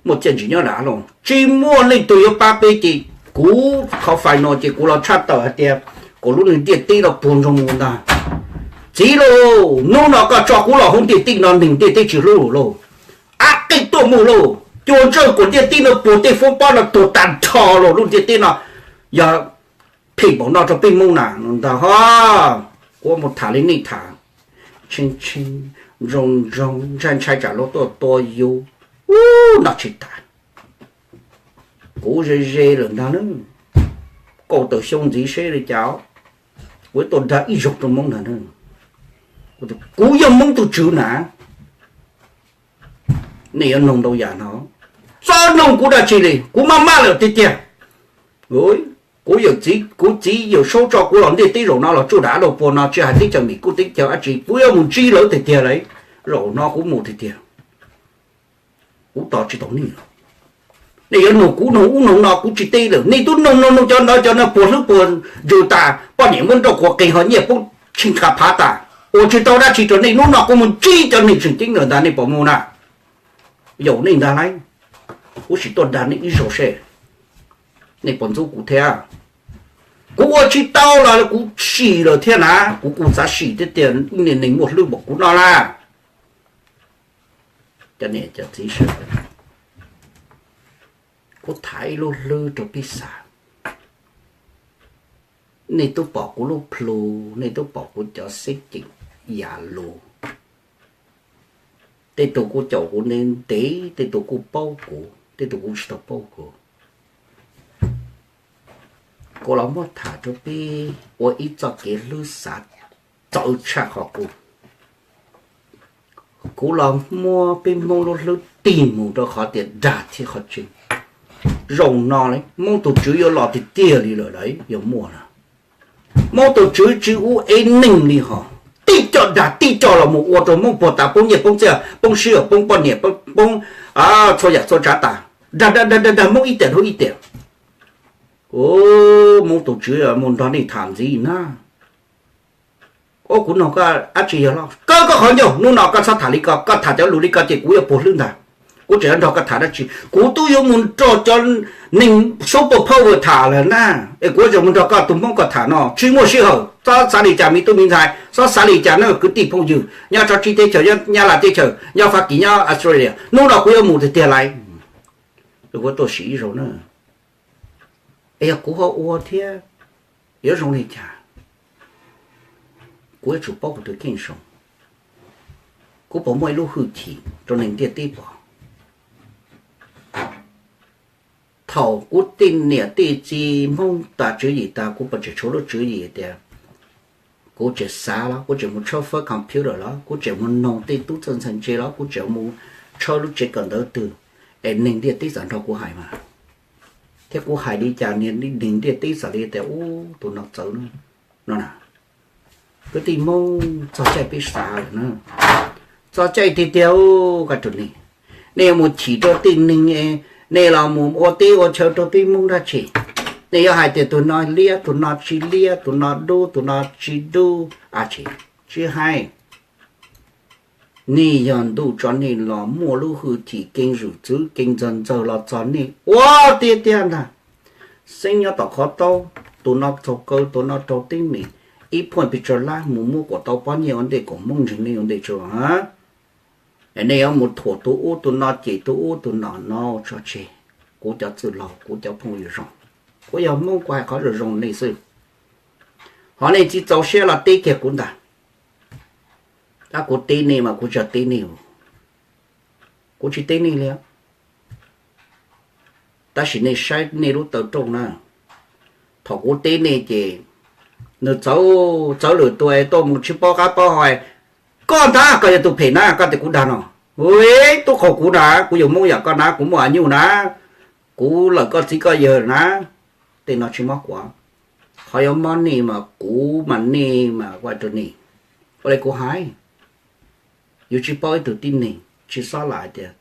muaj txiaj ntsig nyob dav los tsis muaj leej twg yuav pab peb ces kuv qhov fais no ces kuv los tshaj tawm hais tias kom lub ntiaj teb no puag ntsoog mus ntag. Txiv lauj, hnub no koj tso kuv los hauv ntiaj teb no neeg ntiaj teb tsis hlub lauj. Ab qeej tuaj mus lauj, cua ntsawj kom ntiaj teb no puag tej foob pob no tuag tag nrho lauj. Lub ntiaj teb no yog phem npaum no rau peb Hmoob na no ntag ho. Kuv mus tham li nej tham, tshee tshee, ntsoog ntsoog, ntshai ntshai tsam luag tuaj tua yus, ub no tsis tas. Kuv ze ze lawm ntag na, kaum tawm xyoo ntxiv seb li cas, kuv tuaj dag ib zaug rau Hmoob ntag na. Kuv yog Hmoob tus tswv na. Nej yuav noog ntau yam no, txhob noog kuv dab tsi li, kuv maj maj lawm tiag tiag. Kuv yawm txiv, kuv txiv Yawm Saub tso kuv los ntiaj teb zaum no los tsuj dav dau puag no tsis hais teb chaws Mis kuj teb chaws dab tsi kuv yuav mus ntsib lawv tiag tiag lauj. Zaum no kuv mus tiag tiag, kuv tos tsis tau nej lawm. Nej yuav nug kuv nug ub nug no kuv tsis teb lawm, nej twb nug nug nug cov ntawd cov no puas hlwb puas ntsws tas, poj niam muab nrauj quav qees ho nyiaj poob tshee qha phav tas, ua tsis tau dab tsi rau nej. Hnub no kuv mus ntsib cov neeg tseem ceeb lawm ntag, nej puas mus na? Yaum nej ntag lauj, kuv sim tuaj dag nej ib zaug seb nej puas ntxub kuv thiab. Kuv ua tsis tau los kuv sim lawm thiab na, kuv kuj xav sim thiab tiag, ib niag neeg muaj hlwb npaum kuv no na. Cov niam cov txiv sawv daws, kuv tham ib lub hlwb rau peb xav. Nej twb pom kuv lub plhu, nej twb pom kuv cov xeb ceem yam lus. Tej tus kuj caum kuv ntev ntev, tej tus kuj paub kuv, tej tus kuj tsis tau paub kuv. Kuv los muab tham rau peb ua ib txoj kev hlwb xav txawv tshaj qhov kuv. Kuv los muab peb Hmoob lub hlwb tig mus rau qhov tias dag thiab qhov tseeb. Zaum no Hmoob tus tswv yuav los tiag tiag li lawm lauj, yuav muaj lawm. Hmoob tus tswv tsis ua ev neeg li hos, tib co dag tib co los mus ua rau Hmoob puag tas, poob nyiaj poob txiaj, poob sij hawm, poob poj niam, poob txhua yam txhua tsav tas, dag dag dag dag Hmoob ib tiam dhau ib tiam. Hmoob tus tswv mus nrog nej tham ntxiv na. Ua kuv nug koj dab tsi yog loj? Koj, koj qhov ncauj, hnub no koj txhob tham li ko, koj tham cov lus li ko ces kuv yuav puas hlwb ntag. Kuv tseem yuav nrog koj tham dab tsi? Kuv twb yuav mus nrog cov neeg super power tham lawm na, es kuv yuav tsum mus nrog koj tus Hmoob ko tham no, tsis muaj sij hawm. Txhob xav li cas me tub me ntxhais, txhob xav li cas na kwv tij phooj ywg nyob tso tsib teb chaws, nyob Nyab Laj teb chaws, nyob Fab Kis, nyob Australia, hnub no kuv yuav mus tiag tiag lauj. Kuv tuaj sim ib zaug na, es yog kuv ho ua thiab, yuav zoo li cas? Kuv yuav tsum paub kuv tus kheej zoo, kuv puas muaj ib lub hwj chim rau neeg ntiaj teb pom. Thaum kuv tej niam tej txiv Hmoob tas tswv yim tas, kuv puas tseem tshuav lub tswv yim tias kuv tseem xav los kuv tseem mus tshawb fawb computer los kuv tseem mus noog tej tub txawj ntxhais ntse los kuv tseem mus tshawb lub tsev kawm ntawv twg, es neeg ntiaj teb txawm nrog kuv hais mas, thiab kuv hais li cas neeg ntiaj teb txawm li tias ub tus no txawv no na. Kwv tij Hmoob, txog caij peb xav lawm na, txog caij tiag tiag. Ua rau nej, nej yuav mus chim rau tej neeg, nej los mus ua teb ua chaw rau peb Hmoob dab tsi? Nej yuav hais tias tus no liab, tus no tsis liab, tus no dub, tus no tsis dub, a tsis, tsis hais. Nej yog ntuj tso nej los muaj lub hwj chim kev zwm txwv kev ntxawg ntxawg los txog nej ua tiag tiag ntag. Xeeb nyob tom qhov taub, tus no txaug kaw, tus no raug teeb meem, ib phuaj pes tsawg lab mus muab kom tau pob nyiaj ua ntej kom Hmoob ntseeg nej ua ntej tso. Nej yuav mus thuam tus ub tus no, cem tus ub tus no, no tso tseg. Kuv cov txwj laug, kuv cov phooj ywg zoo, kuv yog Hmoob kuv hais qhov zoo zoo nej xwb. Ho nej tsis txaus siab los teb kiag kuv ntag. Tab kuv teb nej mas kuv tsis teb nej, kuv tsis teb nej li. Tab sis nej saib nej lub taw rooj na, thaum kuv teb nej ces nws txawv, txawv lwm tus tuaj mus tsis paub qab paub hau. Koj ntag koj yog tus phem na, koj tias kuv dag no. Ub, tub qaug kuv na, kuv yog Hmoob yam koj na, kuv muaj a nyuj na, kuv lawm koj txiv koj yawg na. Tej no tsis mob kuv, qhov yuav mob nej mas kuv mas nej mas ua rau nej. Ua li kuv hais, yus tsis paub ib tug tib neeg tsis xob lam hais tias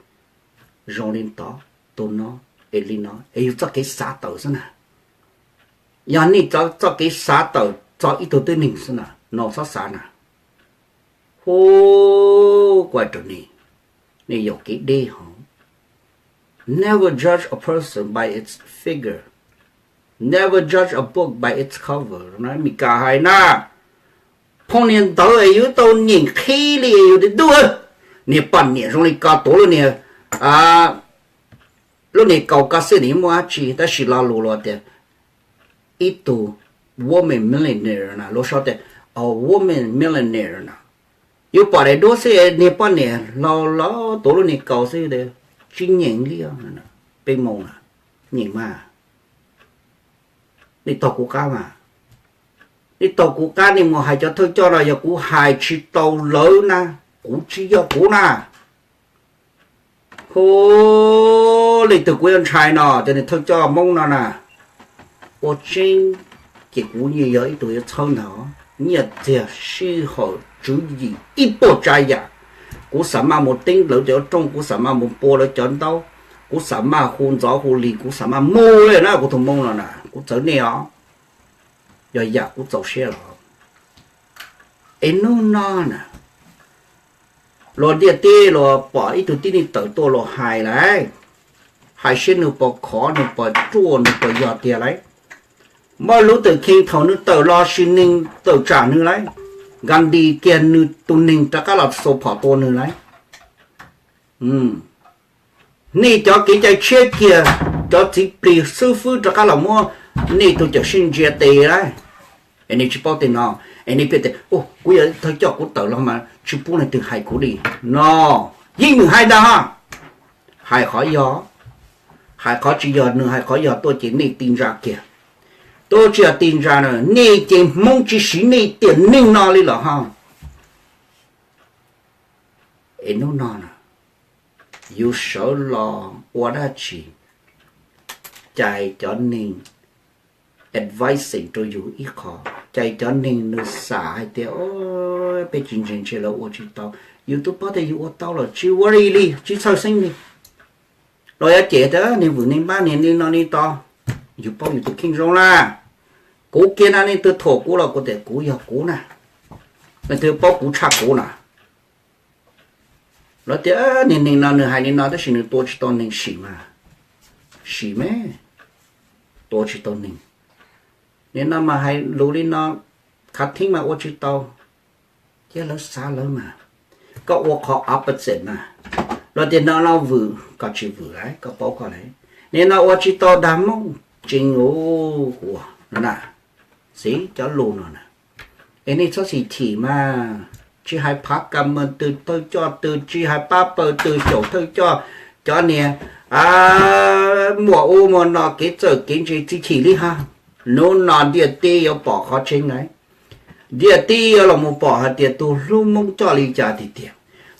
zoo li ntawd, tus no es li no, es yus txoj kev xav tawm xwb na. Yog nej txoj kev xav tawm txog ib tug tib neeg xwb na, no txhob xav na. Hu, kuv hais rau nej, nej yaum kev deb hov. Never judge a person by its figure. Never judge a book by its cover. Meskas hais na, phooj niam ntawd es yus tau nyeem qhib li yus tias dub, niag poj niam zoo li ko tuav lub niag, lub niag kaus ko xwb nws muaj dab tsi, tab sis lo lus los tias ib tug woman millionaire na, lus sau tias a woman millionaire na. Yus pom daim duab xwb niag poj niam hlau los tuav lub niag kaus xwb, tsis nyeem li. Peb Hmoob na, nyeem mas, nej taug kuv qab mas, nej taug kuv qab nej mus hais cov thawj coj no, yog kuv hais tsis tau lawv na, kuv tsis yog kuv na. Hu, leej twg kuv yuav ntshai no, cov niag thawj coj Hmoob no na. Ua tseeb ces kuv yeej yog ib tug yuav txhawb ntag, nyiaj txiag sij hawm tswv yim ib puas tsav yam, kuv xav maj mus teeb lawv cov rooj, kuv xav maj mus pua lawv cov ntaub, Kuv xam maj hu ntxov hu lig, kuv xam maj mus li na, kuv tus Hmoob no na, kuv txawv nej os, yog yam kuv txaus siab los. Es hnub no na, luag ntiaj teb luag pom ib tug tib neeg tawm tuaj luag hais lawm, hais saib nws puas khov, nws puas ruaj, nws puas yog tiag lawm. Martin Luther King thaum nws tawm los sim neeg tawm tsam nws lawm, Gandhi kiag nws tus neeg rov qab los xo phom tua nws lawm. Nej cov kev cai tshiab kiag, cov txiv plig xib fwb rov qab los muab nej tus cawm seej ntsia tes lawm. Es nej tsis paub tej no, es nej pheej tias kuv yog thawj coj kuv tawm los mas tsis pub leej twg hais kuv li no. Yeej meem hais ntag ha. Hais qhov yog, hais qhov tsis yog, nws hais qhov yog tuaj ces nej ti ntsa kiag. Tuaj tsis yog ti ntsa na, nej ces Hmoob tsis siv nej tiam neeg no li los ho. Es hnub no na, yus sawv los ua dab tsi? Cais cov neeg advising rau yus ib qho, cais cov neeg nws xam hais tias peb tsis ntseeg ntshe lawv ua tsis tau. Yus twb paub tias yus ua tau los tsis ua li, tsis txhawj xeeb li. Los yuav cem tias neeg vwm neeg npab, neeg li no li to. Yus paub yus tus kheej zoo na. Kuv kiag na, leej twg thuam kuv los kuv tias kuv yog kuv na, leej twg paub kuv tshaj kuv na. Lawv tias niag neeg no nws hais li no tab sis nws tua tsis tau neeg, sim mas, sim me, tua tsis tau neeg. Nim no mas hais lus li no, khav theeb mas ua tsis tau. Ces lawv xav lawv mas, koj ua qhov opposite mas. Lawv tias no no vwm, koj tsis vwm lawm, koj paub koj lawm. Nim no ua tsis tau dag Hmoob tseeb, ua no na. Xij cov lus no na, es nej txhob xim chim mas. Tsis hais phav kam mas, twg thawj coj twg, tsis hais pab pawg twg, xyaum thawj coj, cov niag muaj ub muaj no kev txawj kev ntse, tsis chim li ha. Hnub no ntiaj teb yuav pom qhov tseeb lawm. Ntiaj teb yuav los mus pom hais tias tus hlub Hmoob coj li cas tiag tiag,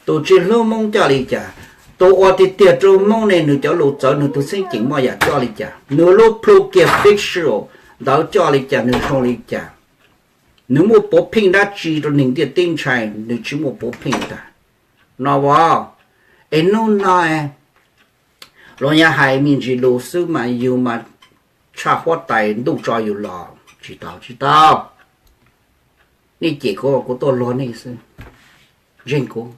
tus tsis hlub Hmoob coj li cas. Tus ua tiag tiag rau Hmoob ne, nws cov lus txawv, nws tus xeeb ceem muaj yam coj li cas, nws lub plhu kiag fictional ntawd coj li cas, nws zoo li cas, nws muaj puav pheej dab tsi rau neeg ntiaj teb ntshai, nws tsis muaj puav pheej ntag. No as, es hnub no luag nyob hais me ntsis lus xwb mas yus mas tshaj huab tais ntuj tso yus los tsis tau, tsis tau. Nej cem kuv, kuv tuaj luag nej xwb, ntseeg kuv,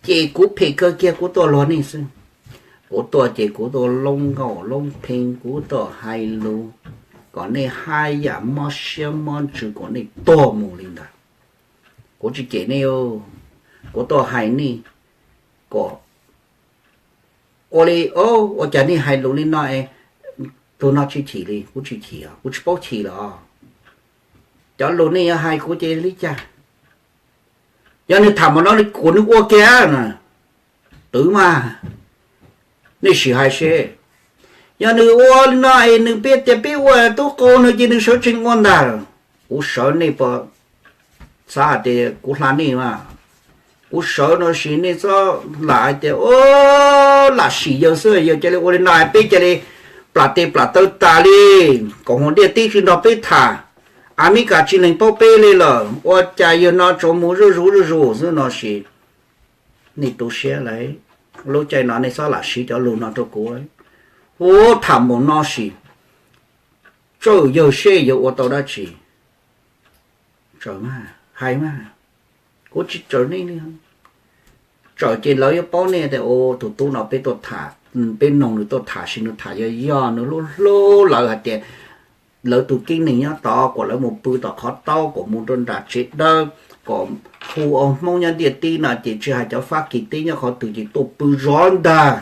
cem kuv phem kawg kiag kuv tuaj luag nej xwb. Kuv tuaj ces kuv tuaj loob nkauj loob pheej, kuv tuaj hais lus kom nej haj yam mob siab mob ntsws kom nej tuag mus li ntawd. Kuv tsis cem nej, kuv tuaj hais nej kom ua li, ua cas nej hais lus li no es tus no tsis chim li, kuv tsis chim, kuv tsis paub chim los. Cov lus nej yuav hais kuv ces li cas? Yog nws tham mus no kuv, nws ua kiag na, twv mas, nej sim hais seb. Yog nws ua li no es nws pib tias pib ua tub qau no ces nws sawv tsees ua ntag. Kuv sawv nej puas xav hais tias kuv hla nej mas? Kuv sawv no sis nej txhob lam hais tias lam sim yawg xwb, yawg cia li ua li no peb cia li plam tes plam taw tas li, kom hauv ntiaj teb tsis nrog peb tham, Amelikas tsis lees paub peb li lawm, ua cas yawg no tsuas mus zuj zus zuj zus xwb no sis. Nej tu siab lawm, lub caij no nej txhob lam siv cov lus no rau kuv. Ua tham mus no sis, tsawm yawg seb yawg ua tau dab tsi. Tsawm mas, hais mas, kuv tsis tsawm nej li. Tsawm ces lawv yuav paub nej tias tus tub no peb tuaj tham, peb noog nws tuaj tham sis nws tham yog yog nws hlub hlub lawv hais tias lawv tus keeb neeg nyob tod kom lawv mus pw tom qhov taub, kom mus rau nram tsev dawb, kom hu ua Hmoob nyob ntiaj teb no ces tsis hais cov Fab Kis teb nyob qhov twg ces tuaj pw zov ntag.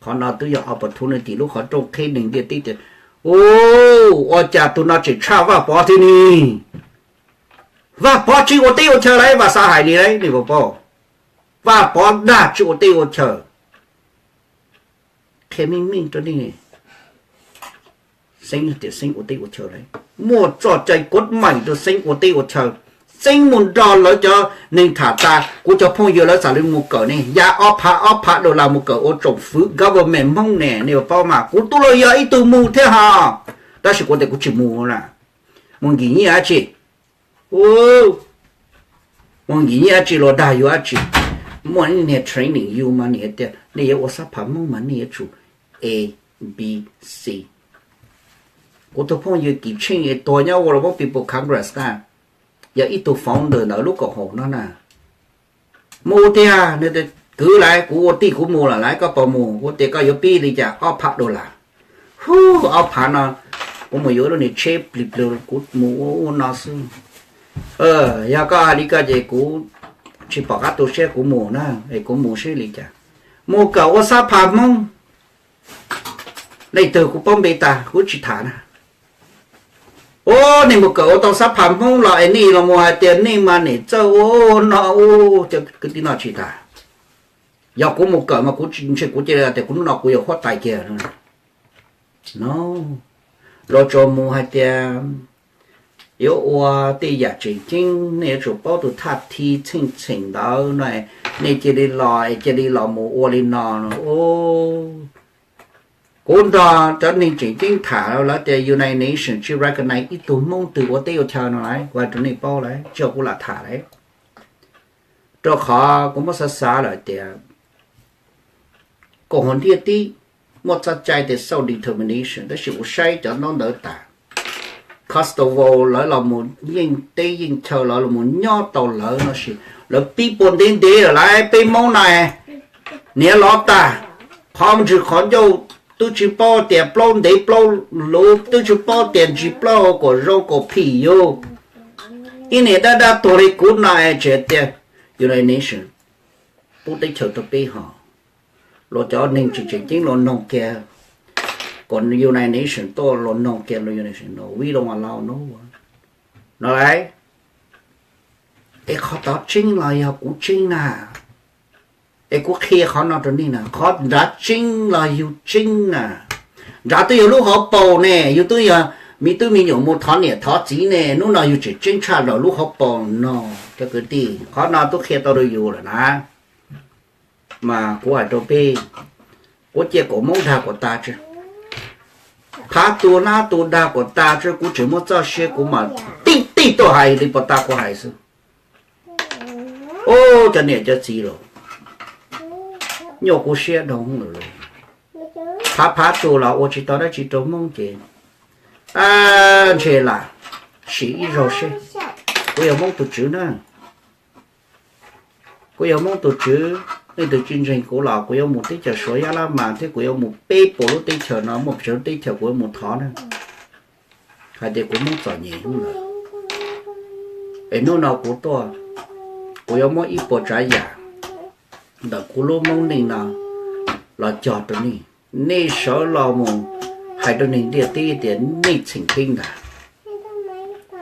Qhov no twb yog opportunity, lub qhov rooj qheb neeg ntiaj teb tias, u, ua cas tus no tseem tshaj Vaj Pov thiab ne. Vaj Pov tsis ua teb ua chaw lawm, Vaj Xab hais li lawm nej puas paub? Vaj Pov dag tsis ua teb ua chaw. Qhia meej meej rau nej, Xeeb tias Xeeb ua teb ua chaw lawm, muaj txoj cai kuv meem rau Xeeb ua teb ua chaw. Xeeb mus nrog lawv cov neeg tham tas, kuv cov phooj ywg lawv txawm li mus kawm ne, ya ob phav ob phav dollar mus kawm ua tsoom fwv government Hmoob ne, nej puas paub mas? Kuv tub los yog ib tug mus thiab ho, tab sis kuv tias kuv tsis mus na. Mus nkim nyiaj dab tsi? Mus nkim nyiaj dab tsi los dag yus dab tsi? Muaj ib niag training yus mas nws tias nej yuav ua xab pham Hmoob mas nej yuav tsum A B C. Kuv tus phooj ywg Kim Tsheej es tuag nyob World People Congress na, yog ib tug founder ntawm lub koom haum no na. Mus tiag, nws tias kwv lawm, kuv ua tij kuv mus lawm lauj, koj puas mus? Kuv tias koj yuav pib li cas? Ob phav dollar. Hu, ob phav no kuv mus yuav lub niag tsheb plig plig kuv mus ua ua no xwb. Yog koj hais li ko ces kuv tsis pom qab tu siab, kuv mus na, es kuv mus seb li cas. Mus kawm ua xab phas Hmoob. Leej twg kuv paub npe tas kuv tsis tham na. Ua nej mus kawm ua tau xab phas Hmoob los es nej los mus hais tias nej mas niam txawj ua no ua, cov kwv tij no tsis tas. Yog kuv mus kawm mas kuv ntshe kuv cia li tias kuv hnub no kuv yuav huab tais kiag no. Los tsuas mus hais tias yuav ua tej yam tseem ceeb, nej yuav tsum paub tus thaj thi txheej txheem ntawd no, nej cia li los es cia li los mus ua li no no. Kuv nrog cov neeg tseem ceeb tham lawv tias United Nations tsis recognize ib tug Hmoob twg ua teb ua chaw no lauj, kuv hais rau nej paub lauj, tsis yog kuv lam tham lauj. Rau qhov kuv muab xav xav lawm tias koom haum ntiaj teb muaj txoj cai tias self determination, tab sis kuv saib cov ntaub ntawv tas, Kosovo lawv los mus yeej teb yeej chaw, lawv los mus nyob tau lawv no sis lawv pib puas ntev ntev lawm lauj. Peb Hmoob no niam loj tag, qhov ntswg qhov ncauj twb tsis paub tias plaub ntev plaub luv, twb tsis paub tias ntsis plaub hau kom zoo kom phim yus. Ib niam dab dab tuag li kuv no es tseem tias United Nations pub teb chaws rau peb ho. Los cov neeg tseem tseem ceeb los noog kiag, kom United Nations tuaj los noog kiag, los United Nations no, we don't allow no no lauj. Es qhov tod tseeb los yog kuv tseeb na? Es kuv qhia qhov no rau nej na, qhov nrad tseeb los yus tseeb na? Nrad twb yog lub hauv paus ne, yus twb yog me tub me nyuam mus thov niam thov txiv ne, hnub no yus tseem tseeb tshaj lawm lub hauv paus no. Cov kwv tij, qhov no twb qhia tau rau yus lawm na. Mas kuv hais rau peb, kuv cia kom Hmoob dag kom tas tsi, phav tu hnab tu dag kom tas tsi, kuv tseem muaj txoj sia kuv mam tib tib tuaj hais li puas tas kuv hais xwb. Ub, cov niam cov txiv los, nyuaj kuv siab dhau lawm. Phav phav tu los ua tsis tau dab tsi rau Hmoob ces ntshe lam sim ib zaug seb. Kuv yog Hmoob tus tswv na, kuv yog Hmoob tus tswv, leej twg tsis ntseeg kuv los kuv yuav mus teb chaws Suav Yab Lab Mas thiab kuv yuav mus peb puas lub teb chaws no, muaj pes tsawg lub teb chaws kuv yuav mus thov na, hais tias kuv Hmoob txom nyem hnub ntawd. Es hnub no kuv tuaj, kuv yuav muab ib puas tsav yam ntawm kuv lub Hmoob neej no los cog rau nej. Nej sawv los mus hais rau neeg ntiaj teb tias nej txheem peb ntag.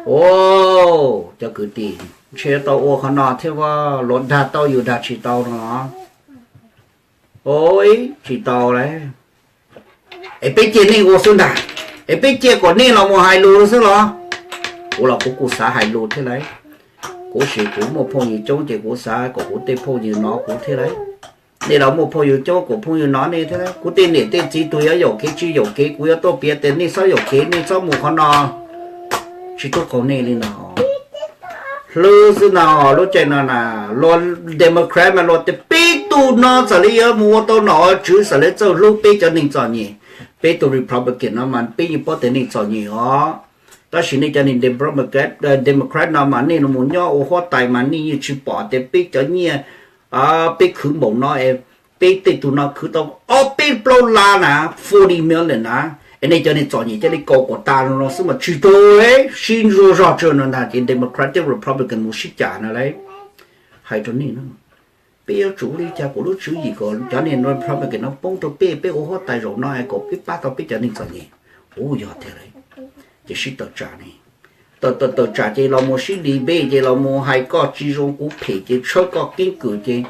Ub, cov kwv tij, ntshe tau ua qhov no thiab, luag dag tau yus dag tsis tau no. Ub, tsis tau lauj. Es peb cia nej ua xwb ntag, es peb cia kom nej los mus hais lus xwb los? Kuv los kuv kuj xav hais lus thiab lauj. Kuv sis kuv muaj phooj ywg coob ces kuv xav kom kuv tej phooj ywg nov kuv thiab lauj. Nej los muaj phooj ywg coob kom phooj ywg nov nej thiab lauj. Kuv tej niam tej txiv tus yuav yaum kev tsis yaum kev kuv yuav tuaj piav tias nej txhob yaum kev, nej txhob mus qhov no. Tsis tub qaug nej li no. Hlub xwb no, lub caij no na, luag Democrat mas luag tias peb tug no txawm li yuav mus ua tau nom ua tswv txawm li txawj hlub peb cov neeg txom nyem. Peb tus Republican no mas peb yeej paub tias neeg txom nyem os. Tab sis nej cov neeg Democrat no mas nej los mus nyob ua huab tais mas nej yeej tsis pom tias peb cov nyiaj peb khwv npaum no es peb tej tug no khwv tau ob peb plaub lab na, forty million na, es nej cov neeg txom nyem cia li kaus kom tas no xwb mas tsis tau. Sib ntsuas zog tsuag no ntag ces Democrat thiab Republican mus sib cam no lauj. Hais rau nej no, peb yuav tsum ua li cas kom lub tswv yim kom cov neeg Republican no poob rau peb, peb ua huab tais zaum no es kom peb pab tau peb cov neeg txom nyem? Ub, yog tiag lauj. Ces sib tawm tsam ne, tawm tawm tawm tsam ces los mus sib debate ces los mus hais koj tsis zoo kuv phem ces tshawb koj keeb kwm ces,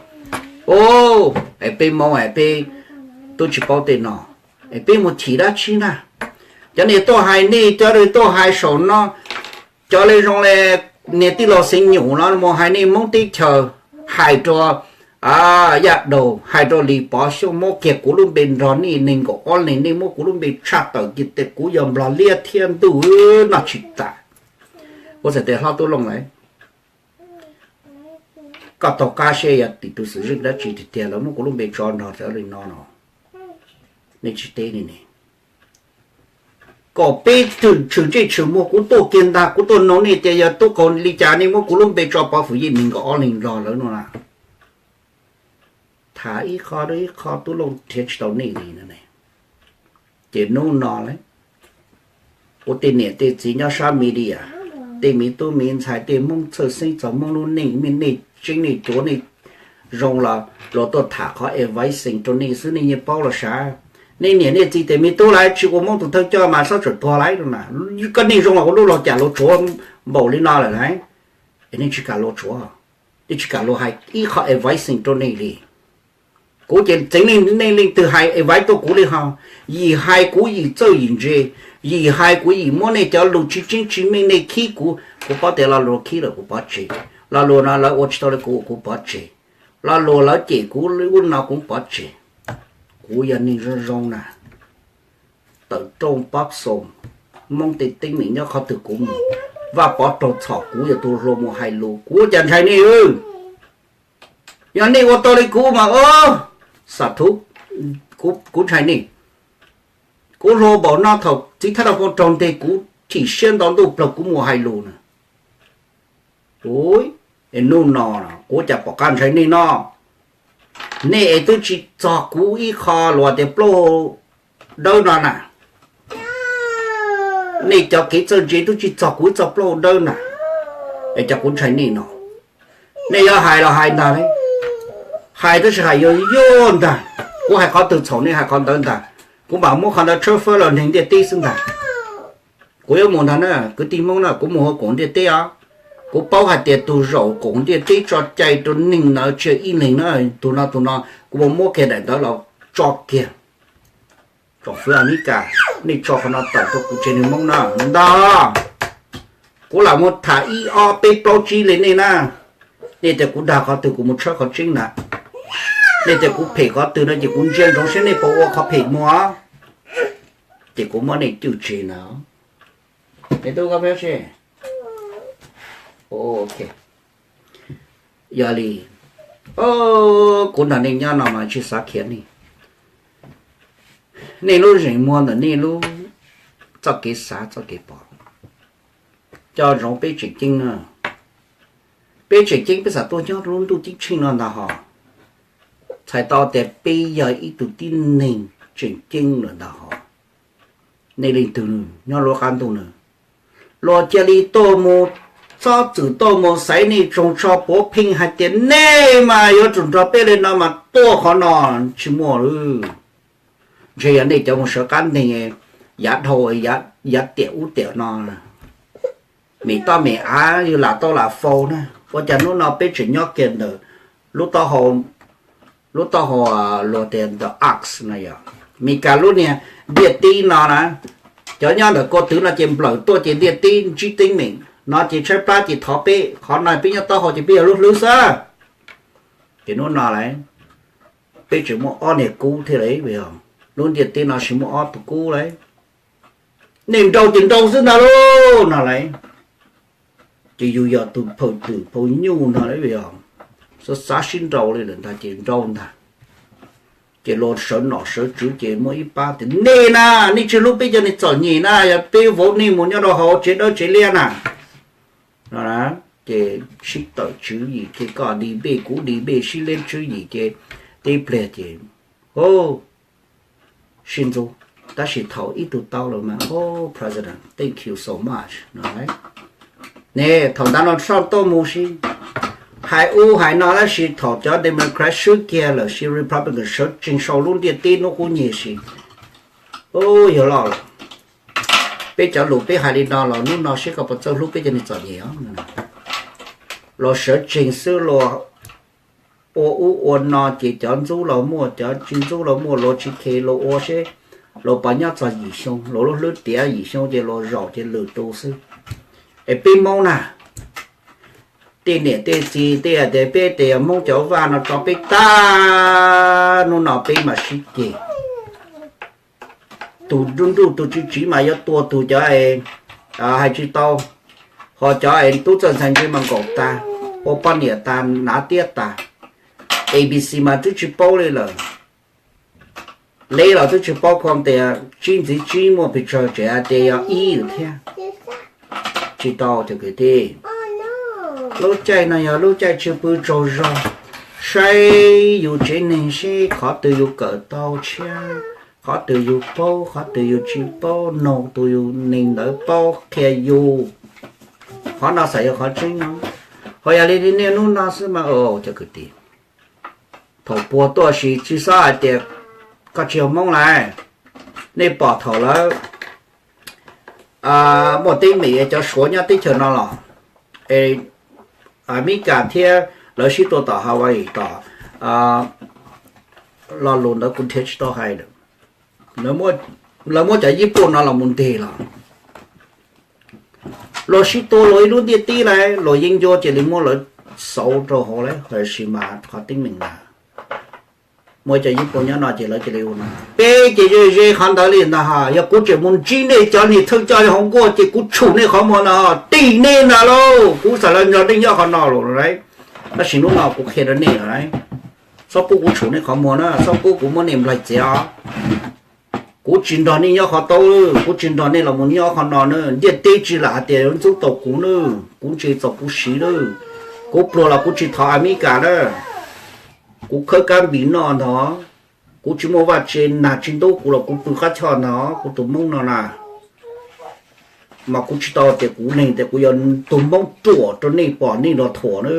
ub, es peb Hmoob es peb twb tsis paub tej no, es peb mus chim dab tsi na? Cov niag tuaj hais nej, cov niag tuaj hais saum no, cov li zoo li niag tij laug Xeev Nyuj no mus hais nej Hmoob teb chaws, hais rau Yaj Daus, hais rau Lis Pov Xyooj, muab kiag kuv lub npe nrog nej nees nkaum ob leeg, nej muab kuv lub npe tshaj tawm kiag tias kuv yog Nplog liab thiab ntuj, noj tsis tas. Kuv txhais tes hlob Tub Looj lauj, koj taug qab seb yog tim tus xwm txheej dab tsi tiag tiag lawv muab kuv lub npe tso nrog cov li no no. Tsis teb li ne, kom peb tshwm ntsej tshwm muag, kuv tuaj kiag ntag, kuv tuaj noog nej tias yog tub qaug li cas nej muab kuv lub npe tso pov fwm yij nees nkaum ob leeg nrog lawv no na. Tham ib qho rau ib qho, tub Looj nrhiav tsis tau nej li no ne. Ces hnub no lawm, kuv tej niam tej txiv nyob sab media, tej me tub me ntxhais, tej Hmoob txhawj xeeb txog Hmoob lub neej, nej tseeb nej cuav nej zoo los luag tuaj tham qhov advice rau nej xwb, nej yeej paub los sav. Nej niam nej txiv tias me tub lawv tsis ua Hmoob tus thawj coj mas xob tsawm tuag lawm no na. Koj neej zoo los ua lub log cam luag tsuav npaum li no lawm lauj, es nej tsis kam luag tsuav, nej tsis kam luag hais ib qho advice rau nej li. Kuv ces txeev nej leej twg hais advice tuaj kuv li ho. Yim hais kuv yim txawj yim ntse, yim hais kuv yim muab nej cov lus tsis tseeb tsis meej nej khib kuv, kuv paub tias lo lus khib lawm kuv pov tseg. Lo lus no lawv ua tsis tau li kuv, kuv pov tseg. Lo lus lawv cem kuv ub no kuv pov tseg. Kuv yog neeg zoo zoo na. Tawm rooj pab xoo, Hmoob tej teeb meem nyob qhov twg kuv mus. Vaj Pov raug txhom kuv yog tus hluas mus hais lus, kuv ua cas ntshai nej. Yog nej ua tau li kuv mas, o, xam thuv, kuv ntshai nej. Kuv hluas npaum no thaum txiv Thaj Daj Pov raug nteg kuv chim siab nto ntuj plaws kuv mus hais lus na. Ua, es hnub no kuv cas pom qab ntshai nej no. Nej es twb tsis txog kuv ib qho luag tias plaub dawb no na. Nej cov kev txawj ntse twb tsis txog kuv ib txoj plaub dawb na. Es cas kuv ntshai nej no. Nej yuav hais los hais ntag, hais tab sis hais yuag yuag ntag. Kuv hais qhov twg txhaum nej hais qhov ntawd ntag. Kuv mam muab qhov ntawd tshawb fawb los neeg ntiaj teb xwb ntag. Kuv yuav mus ntag na, kwv tij Hmoob na, kuv mus hauv koom ntiaj teb os. Kuv paub hais tias tus zaum koom ntiaj teb tso cai rau neeg ntawd tsis yog ib leeg na, tus no tus no, kuv mus muab kiag daim ntawv los tso kiag tsoom fwv Amelikas, nej tso qhov no tawm rau kuv tsev neeg Hmoob na ntag. Kuv lam muab tham ib ob peb plaub tsib li nej na. Nej tias kuv dag qhov twg kuv mus tshawb qhov tseeb ntag. Nej tias kuv phem qhov twg no ces kuv ntsia ntsoov saib nej puas ua qhov phem muag, ces kuv muab nej cwj tseg na. Yog li, kuv nrog nej nyob no mas tsis xav khiav nej. Nej lub zeem muag ntawm nej lub txoj kev xav txoj kev pom. Coj ntsoov peb tseem ceeb na. Peb tseem ceeb peb xav tuaj nyob lub ntuj ceeb tsheej no ntag hos. Txhais tau tias peb yog ib tug tib neeg tseem ceeb lawm ntag hos. Nej leej twg nyob lub qab ntuj no, luag cia li tuaj mus, txhob txwm tuaj mus xaiv nej tsoog tsho puav pheej hais tias nej mas yuav tsum nrog peb li no mas tuaj qhov no, tsis muaj lawm. Ntshe yog nej cov mus sawv qab nteeg, yav dhau, yav tiam ub tiam no, mem toj mem av yus lam tau lam faus na. Ua cas hnub no peb tseem nyob kiag ntawm lub taub hau, lub taub hau luag tias the ox no yog Meskas lub niag ntiaj teb no na. Cov nyob ntawm ko tw no ces nplawm tuaj ces ntiaj teb ntsib teeb meem no ces tshaib plab ces thov peb, qhov no peb nyob taub hau ces peb yog lub hlwb xwb. Ces hnub no lawm, peb tseem muaj ob niag kub thiab lawm, lub ntiaj teb no tsis muaj ob tug kub lawm. Nej nrau ces nrau xwb ntag lauj no lawm. Ces yus yog tus phau twm phau nyuj no lawm, xav xav sib nrau li lawm ntag ces nrau ntag. Ces luag sawv nom sawv tswv ces muaj ib pab tias nej na, nej tsis hlub peb cov niag txom nyem na, yog peb vauv nej mus nyob rau hauv tsev dawb tsev liab na. Ces sib tawm tswv yim ces koj debate kuv debate sib liab tswv yim ces tib pliag ces, o, sib ntxub. Tab sis thaum ib tug tau lawm mas, o, President, thank you so much no. Ne, thaum Donald Trump tuaj mus sis hais ub hais no tab sis thaum cov Democrat swb kiag lawm sis Republican sawv tsees sau lub ntiaj teb hnub qub nyeg sis, u, yog loj lawm. Peb cov lus peb hais li no los hnub no seb koj puas txawj hlub peb cov niag txom nyem os. Los sawv tsees xwb los ua ub ua no ces cov ntxub los muaj, cov tsis ntxub los muaj, los tsis khes los ua seb los pov nyob txog yim xyoo, los lub hlwb tiav yim xyoo ces los zaum ces lwm tus xwb. Es peb Hmoob na, tej niam tej txiv tej hais tias peb tes Hmoob cov vaj no tso peb tag, hnub no peb mam sib ceg. Tus nruj nruj tus tsis tsiv mas yuav tua tus cov hais tsis tau, ho cov tub txawj ntxhais ntse mas nkaum tas, ua poj niam tas, hnav tiab tas, A B C mas twb tsis paub li lawm. Leb los twb tsis paub kho tias tsib ntxiv tsib muaj pes tsawg, tseem hais tias yog ib thiab. Tsis tau cov kwv tij. Lub caij no yog lub caij tsis pw tsaug zog, saib yus tsev neeg seb qhov twg yus kawm tau tshiab, qhov twg yus paub, qhov twg yus tsis paub, noog tus yus neeg ntawd paub qhia yus. Qhov no xav yog qhov tseeb no. Ho yog li niaj hnub no xwb mas cov kwv tij, thaum puag tuaj sis tsis txhob hais tias koj tsis yog Hmoob lawm. Nej pom thaum lawv muaj teeb meem cov Suav nyob teb chaws no los, es Amelikas thiab lawv sib tua tom Hawaii tom, lo lus ntawd kuv nrhiav tsis tau hais lawm. Lawv muab cov Yij Pum no los mus nteg los, luag sib tua luag ib lub ntiaj teb lawm, luag yeeb ncuab cia li muab lawv xauv rau hauv lawm, tab sis mas qhov teeb meem na, muaj cov Yij Pum nyob no ces lawv cia li ua no. Peb ces ze ze qhov ntawd li ntag. Yog kuv tseem mus ntsib nej cov niag thawj coj hauv nkuaj ces kuv tshum nej qhov muag no, tim nej ntag lauj. Kuv xam lawv nrog nej nyob qhov no los, tab sis hnub no kuv qhia rau nej lawm, txhob pub kuv tshum nej qhov muag na, txhob pub kuv muab nej nplaig txiav os. Kuv tsis nrog nej nyob qhov taub, kuv tsis nrog nej los mus nyob qhov no na. Ntiaj teb tsis lam hais tias yuav ntxub tau kuv na, kuv ntse txaus kuv siv na. Kuv pluag los kuv tsis thov Amelikas na. Kuv khawb kab npis noj ntag, kuv tsis muaj vaj tse nag tsis ntub kuv los kuv pw qab choj ntag, kuv tus Hmoob no na. Mas kuv tsis tau tias kuv leeg tias kuv yog tus Hmoob ruam rau nej pom nej los thuam na.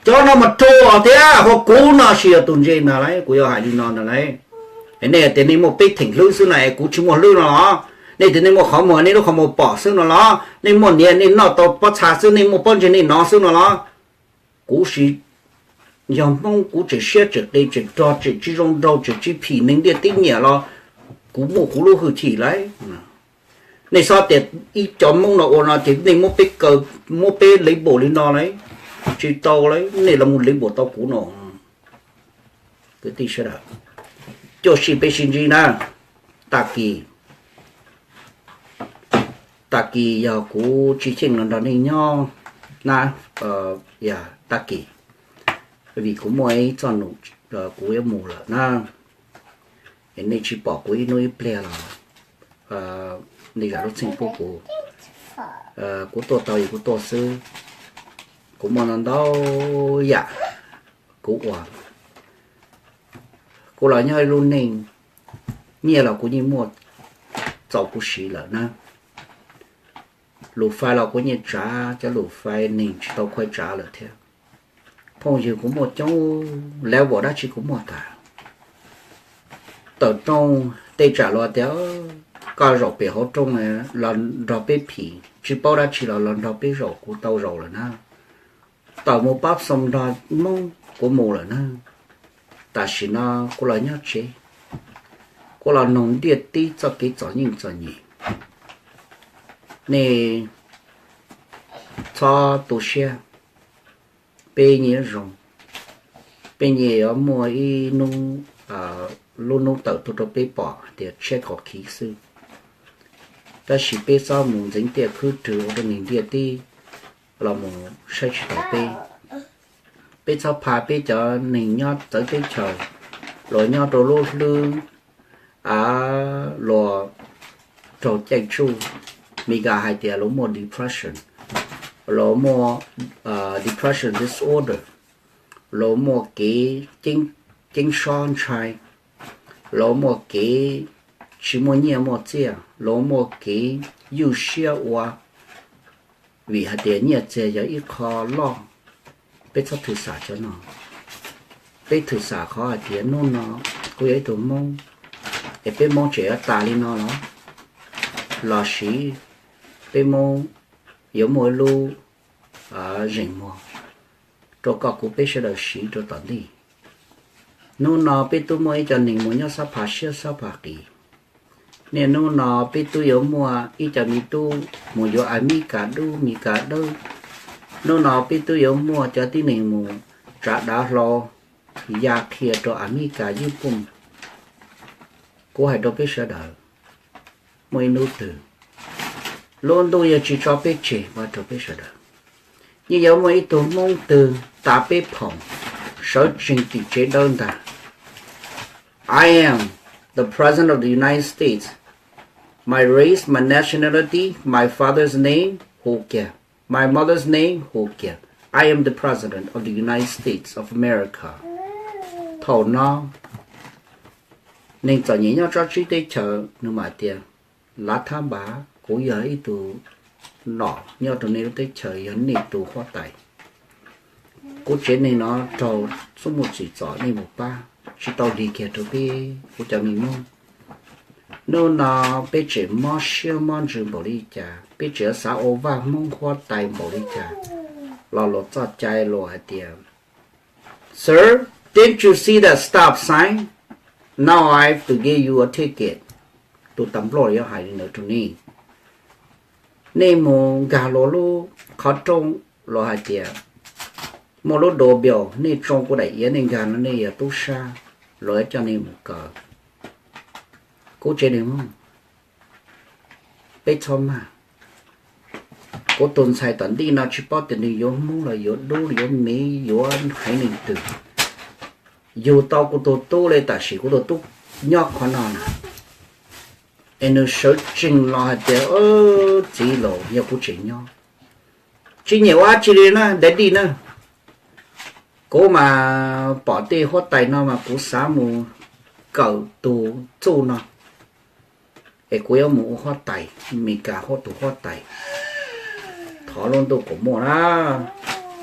Cov no mas ruam thiab, ho kuv no tsis yog tus ntse ntag lauj, kuv yuav hais li no ntag lauj. Nej tias nej muaj peb theem hlwb xwb na es kuv tsis muaj hlwb no los? Nej tias nej muaj qhov muag, nej lub qhov muag pom xwb no los? Nej muaj niam nej noj tau pob txha xwb, nej muaj pob ntseg nej nov xwb no los? Kuv sis yog Hmoob, kuv tseem siab tseem qis tseem rog tseem tsis zoo nraug tseem tsis phim neeg ntiaj teb nyiam los kuv muaj kuv lub hwj chim lauj. Nej txhob tias ib co Hmoob no ua no ces nej muab peb kaw, muab peb label li no lauj. Tsis tau lauj, nej los mus label tau kuv no. Kwv tij sawv daws, cuaj sij peb sib ntsib na. Tag kis, tag kis yog kuv tsis xyeej los nrog nej nyob na, tag kis, vim kuv muaj ib txoj num kuv yuav mus lawm na. Es nej tsis pom kuv ib hnub ib pliag los nej zam lub txim pub kuv. Kuv tuaj tau yog kuv tuaj xwb. Kuv muaj ntau ntau yam kuv ua. Kuv los nyob ib lub neej, nyiaj los kuv yeej muaj txaus kuv siv lawm na. Lus fais los kuv yeej tsav cov lus fais neeg tsis tau khuaj tsav lawm thiab. Phooj ywg kuv muaj coob, level dab tsi kuv muaj tas. Tawm rooj tej tsam luag tias koj zaum pem hauv rooj los nrog peb phim, tsis paub dab tsi los los nrog peb zaum, kuv tau zaum lawm na. Tawm mus pab xoo nrog Hmoob kuv mus lawm na. Tam sim no kuv los nyob tsev, kuv los noog ntiaj teb txoj kev txom nyem txom nyem. Nej txhob tu siab, peb nyias zoo, peb nyias yuav muaj ib hnub, lub hnub tawm tuaj rau peb pom tias tshiab qhov khiv xwb. Tab sis peb txhob mus ntxeev tiaj khwb rwg ua rau neeg ntiaj teb los mus saib tsis taus peb. Peb txhob pha peb cov neeg nyob txawv teb chaws, luag nyob rau lub hlwb, luag raug caij tsuj, Meskas hais tias luag muaj depression, luag muaj depression disorder, luag muaj kev ceeb sob ntshai, luag muaj kev tsis muaj nyiaj muaj txiaj, luag muaj kev ywj siab ua, vim hais tias nyiaj txiag yog ib qho loj. Peb txhob thwm xam cov no. Peb thwm xam qhov hais tias hnub no kuv yog ib tug Hmoob, es peb Hmoob tseem yuav tas li no los, lossis peb Hmoob yuav muaj ib lub zeem muag rau koj kuv peb sawv daws siv rau tom ntej. Hnub no peb twb muaj ib co neeg mus nyob xob pha siab xob pha qis. Niaj hnub no peb twb yuav muaj ib co me tub mus yuav Amelikas dub Meskas dawb. Hnub no peb twb yuav muaj cov tib neeg mus tsav dav hlau ya qhia rau Amelikas Yij Pooj. Kuv hais rau peb sawv daws, muaj ib hnub twg lub ntuj yuav tsis tso peb tseg, ua rau peb sawv daws. Yeej yuav muaj ib tug Hmoob twg tav peb phoom, sawv tsees tim tsev dawb ntag. I am the President of the United States. My race, my nationality, my father's name, hu kiag. My mother's name, hu kiag. I am the President of the United States of America. Thaum no, neeg txom nyem nyob tsob tsib teb chaws nws mam tias, lav thab npav, kuv yog ib tug nom nyob rau nej lub teb chaws, yog nej tus huab tais. Kuv tsev neeg no raug txuj muaj tsim txom, nej mus pab, tsis tau lig kiag rau peb kuv cov me Hmoob. Hnub no peb tseem mob siab mob ntsws npaum li cas, peb tseem xav ua vaj Hmoob huab tais npaum li cas, los luag txoj cai luag hais tias, Sir, didn't you see that stop sign? Now I have to give you a ticket. Tus tas nploj yuav hais li ntawd rau nej. Nej mus nkag luag lub qhov rooj, luag hais tias muaj lub doorbell, nej tsoo kuv daim iav, nej nkag no nej yog tub sab, luag coj nej mus kaw. Kuv tsev neeg Hmoob, peb txhob maj. Kuv tus ntxhais tom ntej no tsis paub tias nws yuav Hmoob los yuav dub, yuav miv, yuav haiv neeg twg. Yug tau kuv tus tub li, tam sim kuv tus tub nyob qhov no na, es nws sawv tsees los hais tias, txiv laus, yog kuv tseem nyob, tsis nyiam ua dab tsi li na, daddy na. Kuv mas pom tej huab tais no mas kuv xav mus kawm tus txuj no, es kuv yuav mus ua huab tais, Meskas huab tus huab tais. Thov lub ntuj kuv muaj na,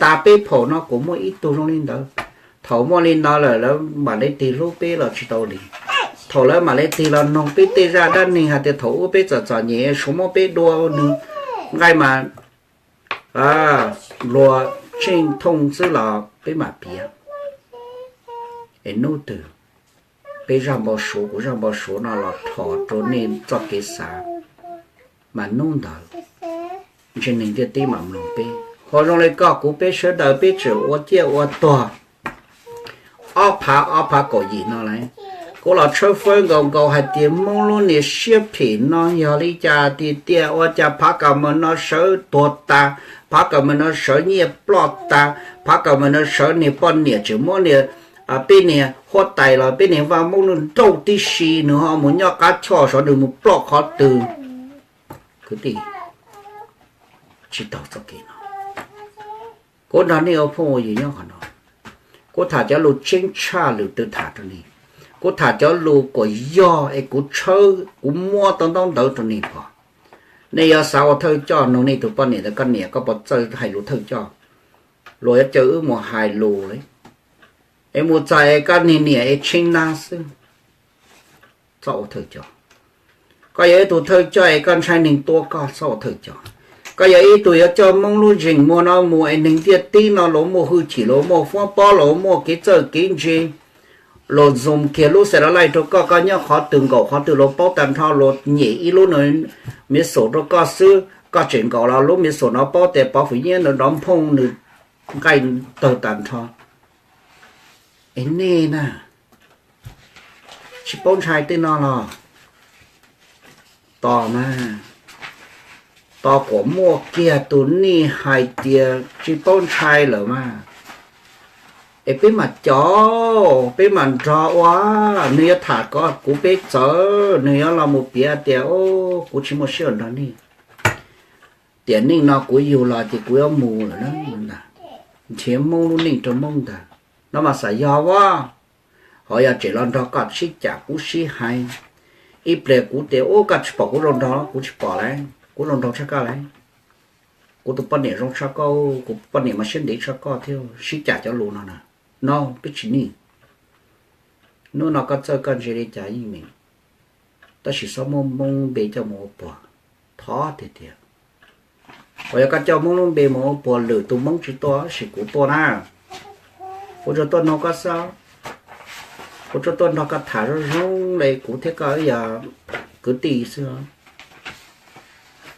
tas peb phaum no kuv muaj ib tug zoo li ntawd. Thaum muaj li no lawm lawv mam li tig hlub peb los tsis tau li. Thaum lawv mam li tig los noog peb tej zaj dab neeg hais tias thaum ub peb txom txom nyem suav muab peb dua, nws nqaij mas luag tseej thooj xwb los peb mam piav. Es hnub twg peb zaj npau suav, kuv zaj npau suav no los rho rau nej txoj kev xav, mas hnub ntawd ntshe neeg ntiaj teb mam mloog peb. Ho zoo li koj kuv peb sawv daws peb tseem ua ciaj ua tuag. Ob phav, ob phav kaum yim no lawm, kuv los tshawb fawb nkaus nkaus hais tias Hmoob lub niag siab phem no yog li cas tiag tiag, ua cas phav kam mas no sawv tuag tas, phav kam mas no sawv nyiaj ploj tas, phav kam mas no sawv niag poj niam tseem muab niag, peb niag huab tais los peb niag vaj Hmoob nrauj tib si, nws ho mus nyob qab choj saud, nws mus ploj qhov twg. Kwv tij, tsis taug txoj kev no. Kuv nrog nej ua phooj ua ywg nyob qhov no, kuv tham cov lus tseeb tshaj lwm tus tham rau nej. Kuv tham cov lus kuas yog es kuv tshawb kuv muab tau ntaub ntawv rau nej pom. Nej yuav xav ua thawj coj, noog nej tus poj niam tias koj niam koj puas txawj hais lus thawj coj, luag yuav caw wb mus hais lus li. Es mus txog es koj niag niam es tshee nab xwb, txhob ua thawj coj. Koj yog ib tug thawj coj es koj ntshai neeg tua koj, txhob ua thawj coj. Koj yog ib tug yuav coj Hmoob lub zeem muag no mus es neeg ntiaj teb no los muaj hwj chim, los muaj foob pob, los muaj kev txawj kev ntse, los zoom kiag lub xas las laij rau koj, koj nyob qhov twg nkaum qhov twg los paub tag nrho, los nyem ib lub no miv xum rau koj xwb, koj tseem nkaum los lub miv xum no paub tias Pov Fwm Yeeb nws nrov nphooj nws nqaij tawg tag nrho. Es nej na, tsis paub ntshai tej no los? Tos mas, tos kom muaj kiag tus nej hais tias tsis paub ntshai lawm mas, es peb mam cov, peb mam nrog ua. Nws yuav tham kom kuv peb txawv, nws yuav los mus piav tias, o, kuv tsis muaj siab nrog nej. Tiam neej no kuv yug los ces kuv yuav mus lawm na. Nrhiav Hmoob lub neej rau Hmoob ntag. No mas xav yog as, ho yog tseem los nrog koj sib cam kub sib hais. Ib pliag kuv tias, ub, koj tsis pom kuv zoo nraug, kuv tsis pom lawm, kuv zoo nraug tshaj koj lawm. Kuv tus poj niam zoo tshaj koj, kuv poj niam mas siab ntev tshaj koj thiab, sib cam cov lus no na. No peb tsis nij. Hnub no koj txawj koj ntse li cas yeej meem, tab sis txhob muab Hmoob npe coj mus ua puag, thov tiag tiag. Uas yog koj coj Hmoob lub npe mus ua puag lwm tus Hmoob tsis tuaj, tab sis kuv tuaj na. Kuv tsuas tuaj nug koj xwb, kuv tsuas tuaj nrog koj tham zoo zoo li, kuv thiab koj yog kwv tij xwb.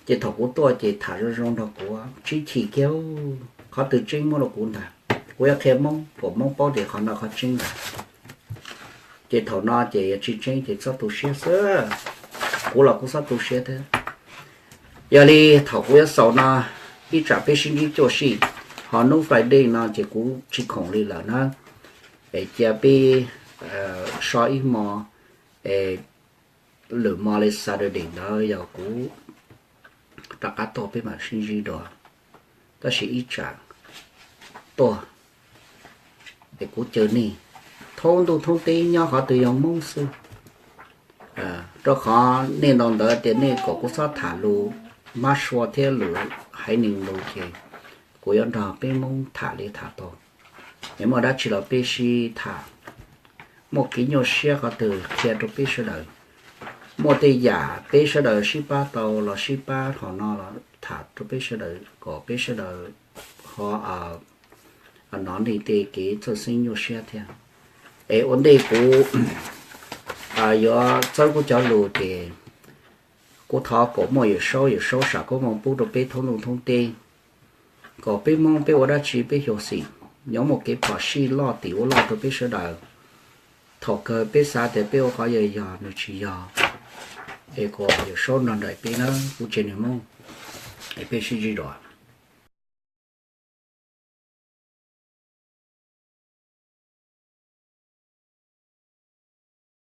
Ces thaum kuv tuaj ces tham zoo zoo nrog kuv, tsis chim kiag, qhov twg tseeb muab rau kuv ntag. Kuv yuav qhia Hmoob kom Hmoob paub tias qhov no qhov tseeb ntag. Ces thaum no ces yog tsis tseeb ces txhob tu siab xwb, kuv los kuv txhob tu siab thiab. Yog li thaum kuv yuav xaus no, ib tsam peb sib ntsib cuaj sij, ho hnub Friday no ces kuv tsis khoom li lawm na. Es cia peb so ib hmo, Es lwm mo li Saturday ntawd yog kuv rov qab tuaj peb mam sib ntsib dua. Tab sis ib tsam tuaj es kuv caw nej thoob ntuj thoob teb nyob qhov twg yog Hmoob xwb, rau qhov nej ntaus ntawv tias nej kom kuv txhob tham lus mab sua thiab lus haiv neeg lus ces kuv yuav nrog peb Hmoob tham li tham tau. Es muaj dab tsi los peb sib tham, muaj kev nyuaj siab qhov twg qhia rau peb sawv daws. Muaj tej yam peb sawv daws sib pab tau los sib pab hauv no los tham rau peb sawv daws kom peb sawv daws ho hnov nej tej kev txawj xeeb nyuaj siab thiab. Es ua ntej kuv yuav txawb kuv cov lus ces kuv thov kom muaj Yawm Saub, Yawm Saub sam koob hmoov pub rau peb thoob ntuj thoob teb, kom peb Hmoob peb ua dab tsi peb xyuam xim, nyob muaj kev phom sij loj tim ua loj rau peb sawv daws. Thaum kawg peb xav tias peb ua qhov yog yog nws tsis yog, es kom Yawm Saub nrog nraim peb nawb kuv tsev neeg Hmoob. Es peb sib ntsib dua.